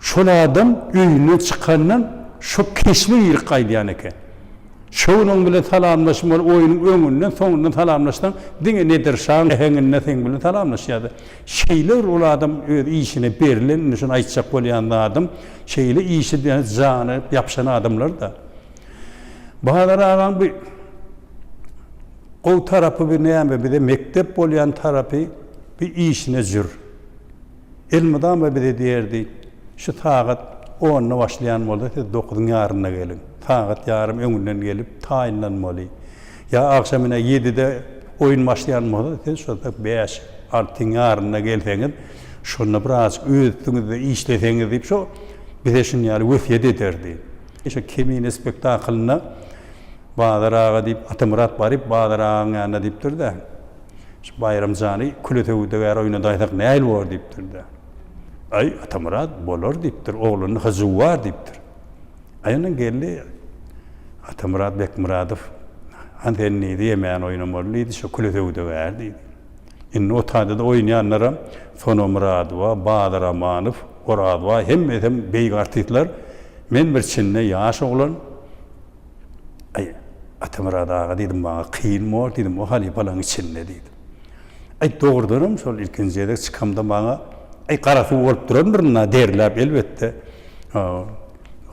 Şol adam öýünden çykandan şo keşbe girip gaýdýan eken. Şo gün oň bilen salamlaşmaly oýnuň öňünden soňundan salamlaşsaň diňe Nedir şaň äheňinde seň bilen salamlaşýardy. Şeýle bir ol adam öz işine berlen indi şuny aýtjak bolýan zadym şeýle işi jana ýapyşan adamlar-da. Bazar agaň bu gowy tarapy bir näme bize mekdep bolýan tarapy bir işine jür. Elmydama bize diýerdi, Şu sagat onda başlaýan bolsa siz dokuzyň ýarynda geliň. Sagat ýarym öňünden gelip taýynlanmaly. Ýa agşam ine ýedide oýun başlaýan bolsa siz şonda bäş, altyň ýarynda gelseňiz, şonda birazjyk öz üstüňizde işleseňiz diýip şo bize şuny ýaly wesýet ederdi. Şo Kemine spektaklynda Bazar aga diýip Atamyrat baryp Bazar agaň ýanyna diýipdir-de. Şu Baýram jany küle söwdagär oýnadaýsak nähili bolar diýipdir-de. Aý, Atamyrat, bolar diýipdir, oglanda hyjuw bar diýipdir. Aý, ondan geldi Atamyrat Bekmyradow, Han sen diýdi, ýemän oýnamaly diýdi, şu küle söwdagär diýdi. Indi o taýda-da oýnaýanlaram Sona Myradowa, Bazar Amanow, Orazbaý hemmesem beýik artistler. Men bir çinde ýaş oglan. Aý, Atamyrat aga diýdim, maňa kyn bor diýdim, o halypalaryň içinde diýdim. Aý, dogrudanam şol ilkinji gezek çykamda maňa, aý, gara suw bolup durandyryn-a, derläp elbetde.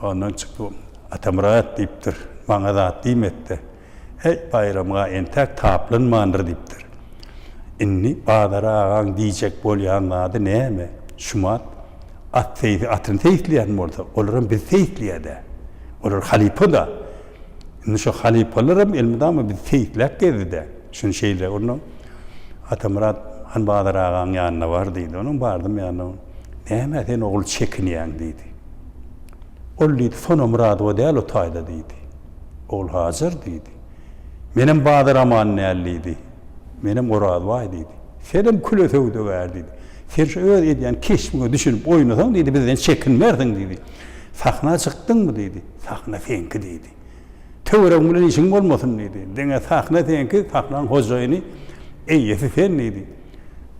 Ondan çykdy, Atamyrat diýipdir, maňa zat diýmedi-de. Äý, Baýram-a entäk taplanmandyr diýipdir. Indi Bazar agaň diýjek bolýan zady näme? Şumat at seýsi atyny seýisleýän bolsa, olaram bizi seýisleýär-dä. Olar halypa-da. Indi şo halypalaram elmydama bizi seýisläp gezdi-dä. Şuny şeýle onnoň Atamyrat han Bazar agaň ýanyna bar diýdi. Onuň bardym ýanyna. Nämä sen ogul çekinýäň diýdi. Ol diýdi, Sona Myradowa däl o taýda diýdi. Ogulhajar diýdi. Menem Bazar Aman däl diýdi. Menem Orazbaý diýdi. Senem küle söwdagär diýdi. Sen şu öz edýän keşbiňe düşünip oýnasaň diýdi, bizden çekinmersiň diýdi. Sahna çykdyňmy diýdi. Sahna seňki diýdi. Töweregiň bilen işiň bolmasyn diýdi. Diňe sahna seňki, sahnaň hojaýyny, eýesi sen diýdi.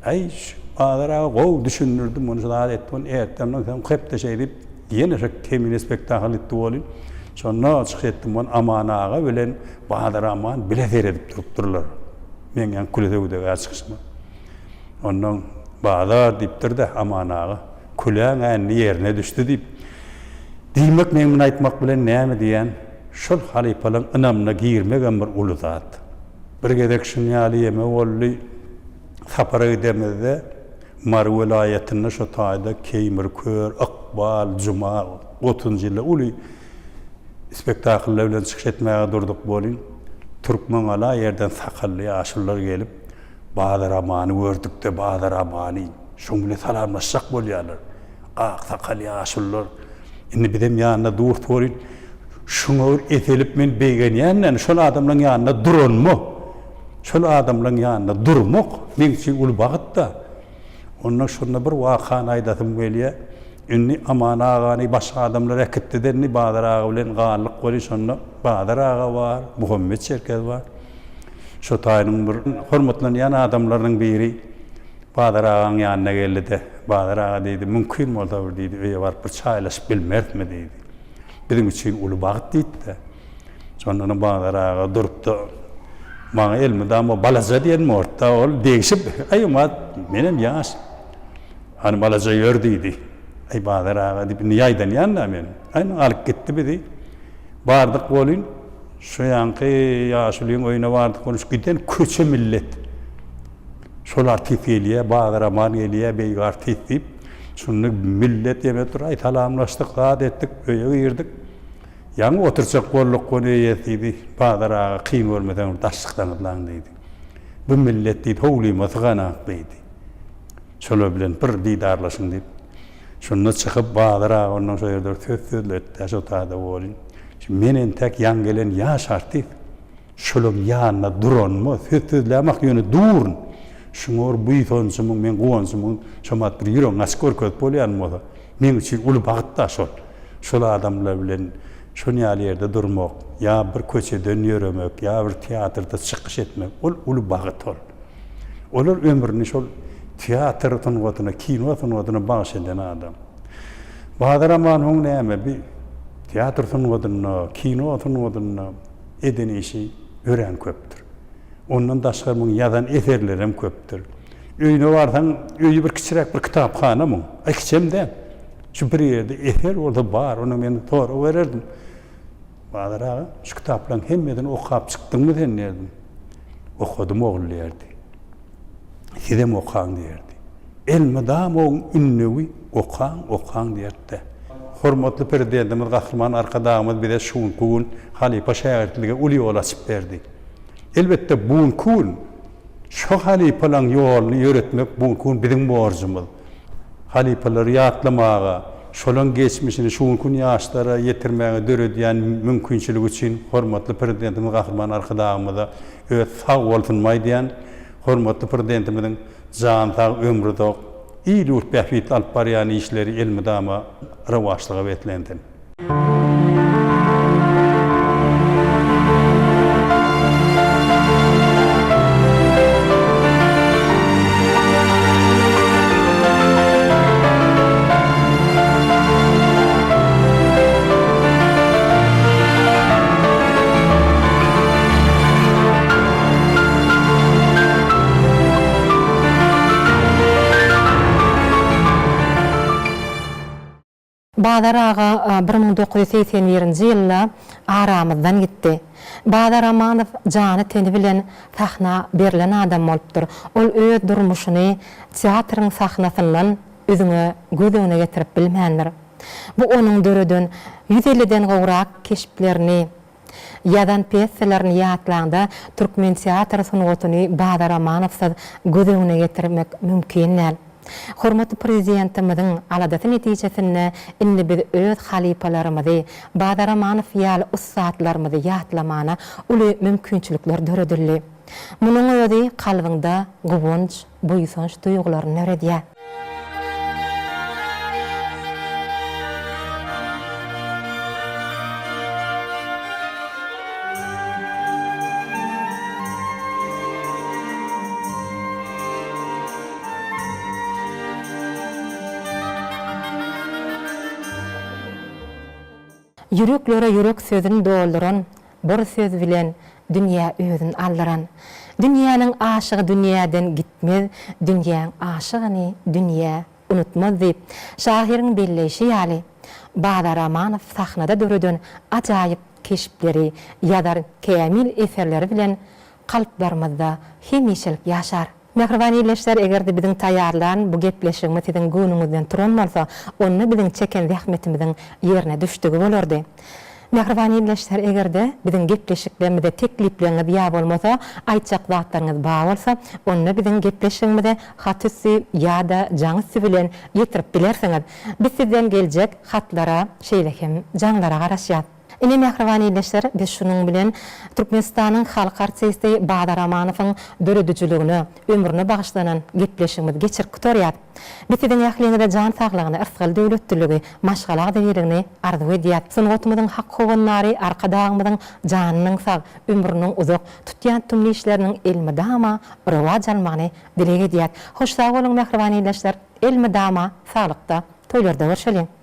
Äý, şu Bazar aga gowy düşündirdi, muny şu zat etdi, muny ertemden soň hepde şeý diýip, ýene şu Kemine spektakl etdi welin, şonda çykyş etdim welin, Aman aga bilen Bazar Aman bile seredip durupdyrlar. Meň ýaňky küle söwdagär çykyşyma. Onnoň Bazar diýipdir-de, Aman aga, küläň-ä indi ýerine düşdi diýip. Diýmek, meň muny aýtmak bilen näme diýýän, şol halypalaryň ynamyna girmegem bir uly zat. Bir gezek şuny ýaly ýeme boldy. Sapara gidemizde Mary welaýatynda şo taýda Keýmir kör, Ykbal, Juma otuzynjy ýylda uly spektakllar bilen çykyş etmäge durduk welin, Türkmengala ýerden sakally ýaşulular gelip, Bazar Amany gördük-de, Bazar Amany, şoň bilen salamlaşjak bolýarlar. Ak sakal ýaşulular. Indi bizem ýanynda durus welin, şuňa bir eselip men begenýän-dä, şol adamlaryň ýanynda duranyma. Şol adamlaryň ýanynda durmak meň üçin uly bagt-da. Onda şonda bir wakany aýdasym gelýär. Indi Aman agany başga adamlar äkitdi-de indi Bazar aga bilen galdyk welin şonda Bazar aga bar, Muhammet Çerkez bar. Şo taýynyň bir hormatlanýan adamlarynyň biri Bazar agaň ýanyna geldi-de, Bazar aga diýdi, mümkin bolsa bir diýdi, öýe baryp bir çaýlaşyp bilmerismi diýdi. Biziň üçin uly bagt diýdi-de. Şondan Bazar aga durupda, maňa elmydama Balaja diýen bordy-da, ol degşip, Aý, oňat, menem ýaş. Hany, Balaja ýör diýdi. Aý, Bazar aga diýip, indi ýaýdanýan-da men. Aý, alyp gitdi bizi. Bardyk welin, şu ýaňky ýaşulyň öýüne bardyk welin, şu giden köçe millet. Şol artist gelýär, Bazar Aman gelýär, beýik artist diýip, şunda millet ýeme dur, aý, salamlaşdyk, zat etdik, öýe girdik. Ýaňy oturjak bolduk ony eýesi diýdi, Bazar aga kyn görmeseň bir daş çyksaňyzlaň diýdi. Bu millet diýdi howlyma syganak diýdi. Şolar bilen bir didarlaşyň diýip. Şonda çykyp Bazar aga ondan şo ýerde bir söz sözletdi-ä şo taýda welin. Men entäk ýaňy gelen ýaş artist. Şolaň ýanynda duranyma söz sözlämak ýöne durun. Şuňa bir buýsanjymyň, meň guwanjymyň şomat bir ýüregiňi açyp görkezip bolýan bolsa, meň üçin uly bagt-da şol. Şol adamlar bilen şon ýaly ýerde durmak, ýa bir köçeden ýöremek, ýa bir teatrda çykyş etmek, ol uly bagt ol. Olar ömrüni şol teatr sungatyna, kino sungatyna bagyş eden adam. Bazar Amanowyň näme bi teatr sungatynda, kino sungatynda eden işi örän köpdür. Ondan daşgary muň ýazan eserlerem köpdür. Öýüne barsaň, öýi bir kiçiräk bir kitaphana muň. Aý kiçem däl. Şu bir ýerde eser bolsa bar, ony men sorag bererdim. Bazar aga, şu kitaplaryň hemmesini okap çykdyňmy sen diýerdim. Okadym ogul diýerdi. Sizem okaň diýerdi. Elmydama oň ündewi okaň, okaň diýerdi-de. Hormatly Prezidentimiz Gahryman Arkadagymyz bize şu günki gün halypa-şägirtlige uly ýol açyp berdi. Elbetde, bu günki gün şo halypalaň ýoluny ýöretmek bu günki gün biziň borjumyz. Halypalary ýatlamaga, şolaň geçmişini şu günki gün ýaşlara ýetirmäge döredýän mümkinçiligi üçin hormatly Prezidentimiz Gahryman Arkadagymyza öz sag bolsunymy aýdýan. Hormatly Prezidentimiziň jany sag, ömri uzak, il-ýurt bähbitli alyp barýan işleri elmydama rowaçlyga beslensin. Bazar aga 1981-nji ýylda aramyzdan gitdi. Bazar Amanow jany-teni bilen sahna berlen adam bolupdyr. Ol öz durmuşyny teatryň sahnasyndan üzňe göz öňüne getirip bilmändir. Bu onuň döreden ýüz elliden gowrak keşplerini, ýazan pýesalaryny ýatlaňda türkmen teatr sungatyny Bazar Amanowsyz göz öňüne getirmek mümkin däl. Hormatly Prezidentimiziň aladasy netijesinde indi biz öz halypalarymyzy, Bazar Amanow ýaly ussatlarymyzy ýatlamana uly mümkinçilikler döredildi. Munuň özi kalbyňda guwanç, buýsanç duýgularyny döredýär. Ýüreklere ýürek sözün dolduran, Bir söz bilen dünýä özün aldyran. Dünýäniň aşygy dünýäden gitmez, Dünýäň aşygyny dünýä unutmaz diýip, şahyryň belleýşi ýaly, Bazar Amanow sahnada döreden ajaýyp keşpleri, ýazar kämil eserleri bilen kalplarymyzda hemişelik ýaşar. Mähriban ildeşler, eger-de biziň taýýarlan bu gepleşigimiz siziň göwnüňizden turan bolsa, onda biziň çeken zähmetimiziň ýerine düşdügi bolardy. Mähriban ildeşler, eger-de biziň gepleşiklerimize teklipleriňiz ýa bolmasa aýtjak zatlaryňyz bar bolsa, onda biziň gepleşigimize hat üsti ýa-da jaň üsti bilen ýetirip bilersiňiz. Biz sizden geljek hatlara, şeýle hem jaňlara garaşýas. Ine mähriban ildeşler, biz şunuň bilen Türkmenistanyň halk artisti Bazar Amanowyň döredijiligine, ömrüne bagyşlanan gepleşigimizi geçirip gutarýas. Biz siziň ähliňize jan saglygyny, yrsgal-döwletliligi, maşgala agzybirligini arzuw edýäs. Sungatymyzyň hak howandary Arkadagymyzyň janynyň sag, ömrüniň uzak, tutýan tümli işleriniň elmydama rowaç almagyny dileg edýäs. Hoş sag boluň mähriban ildeşler, elmydama saglykda, toýlarda görşeliň!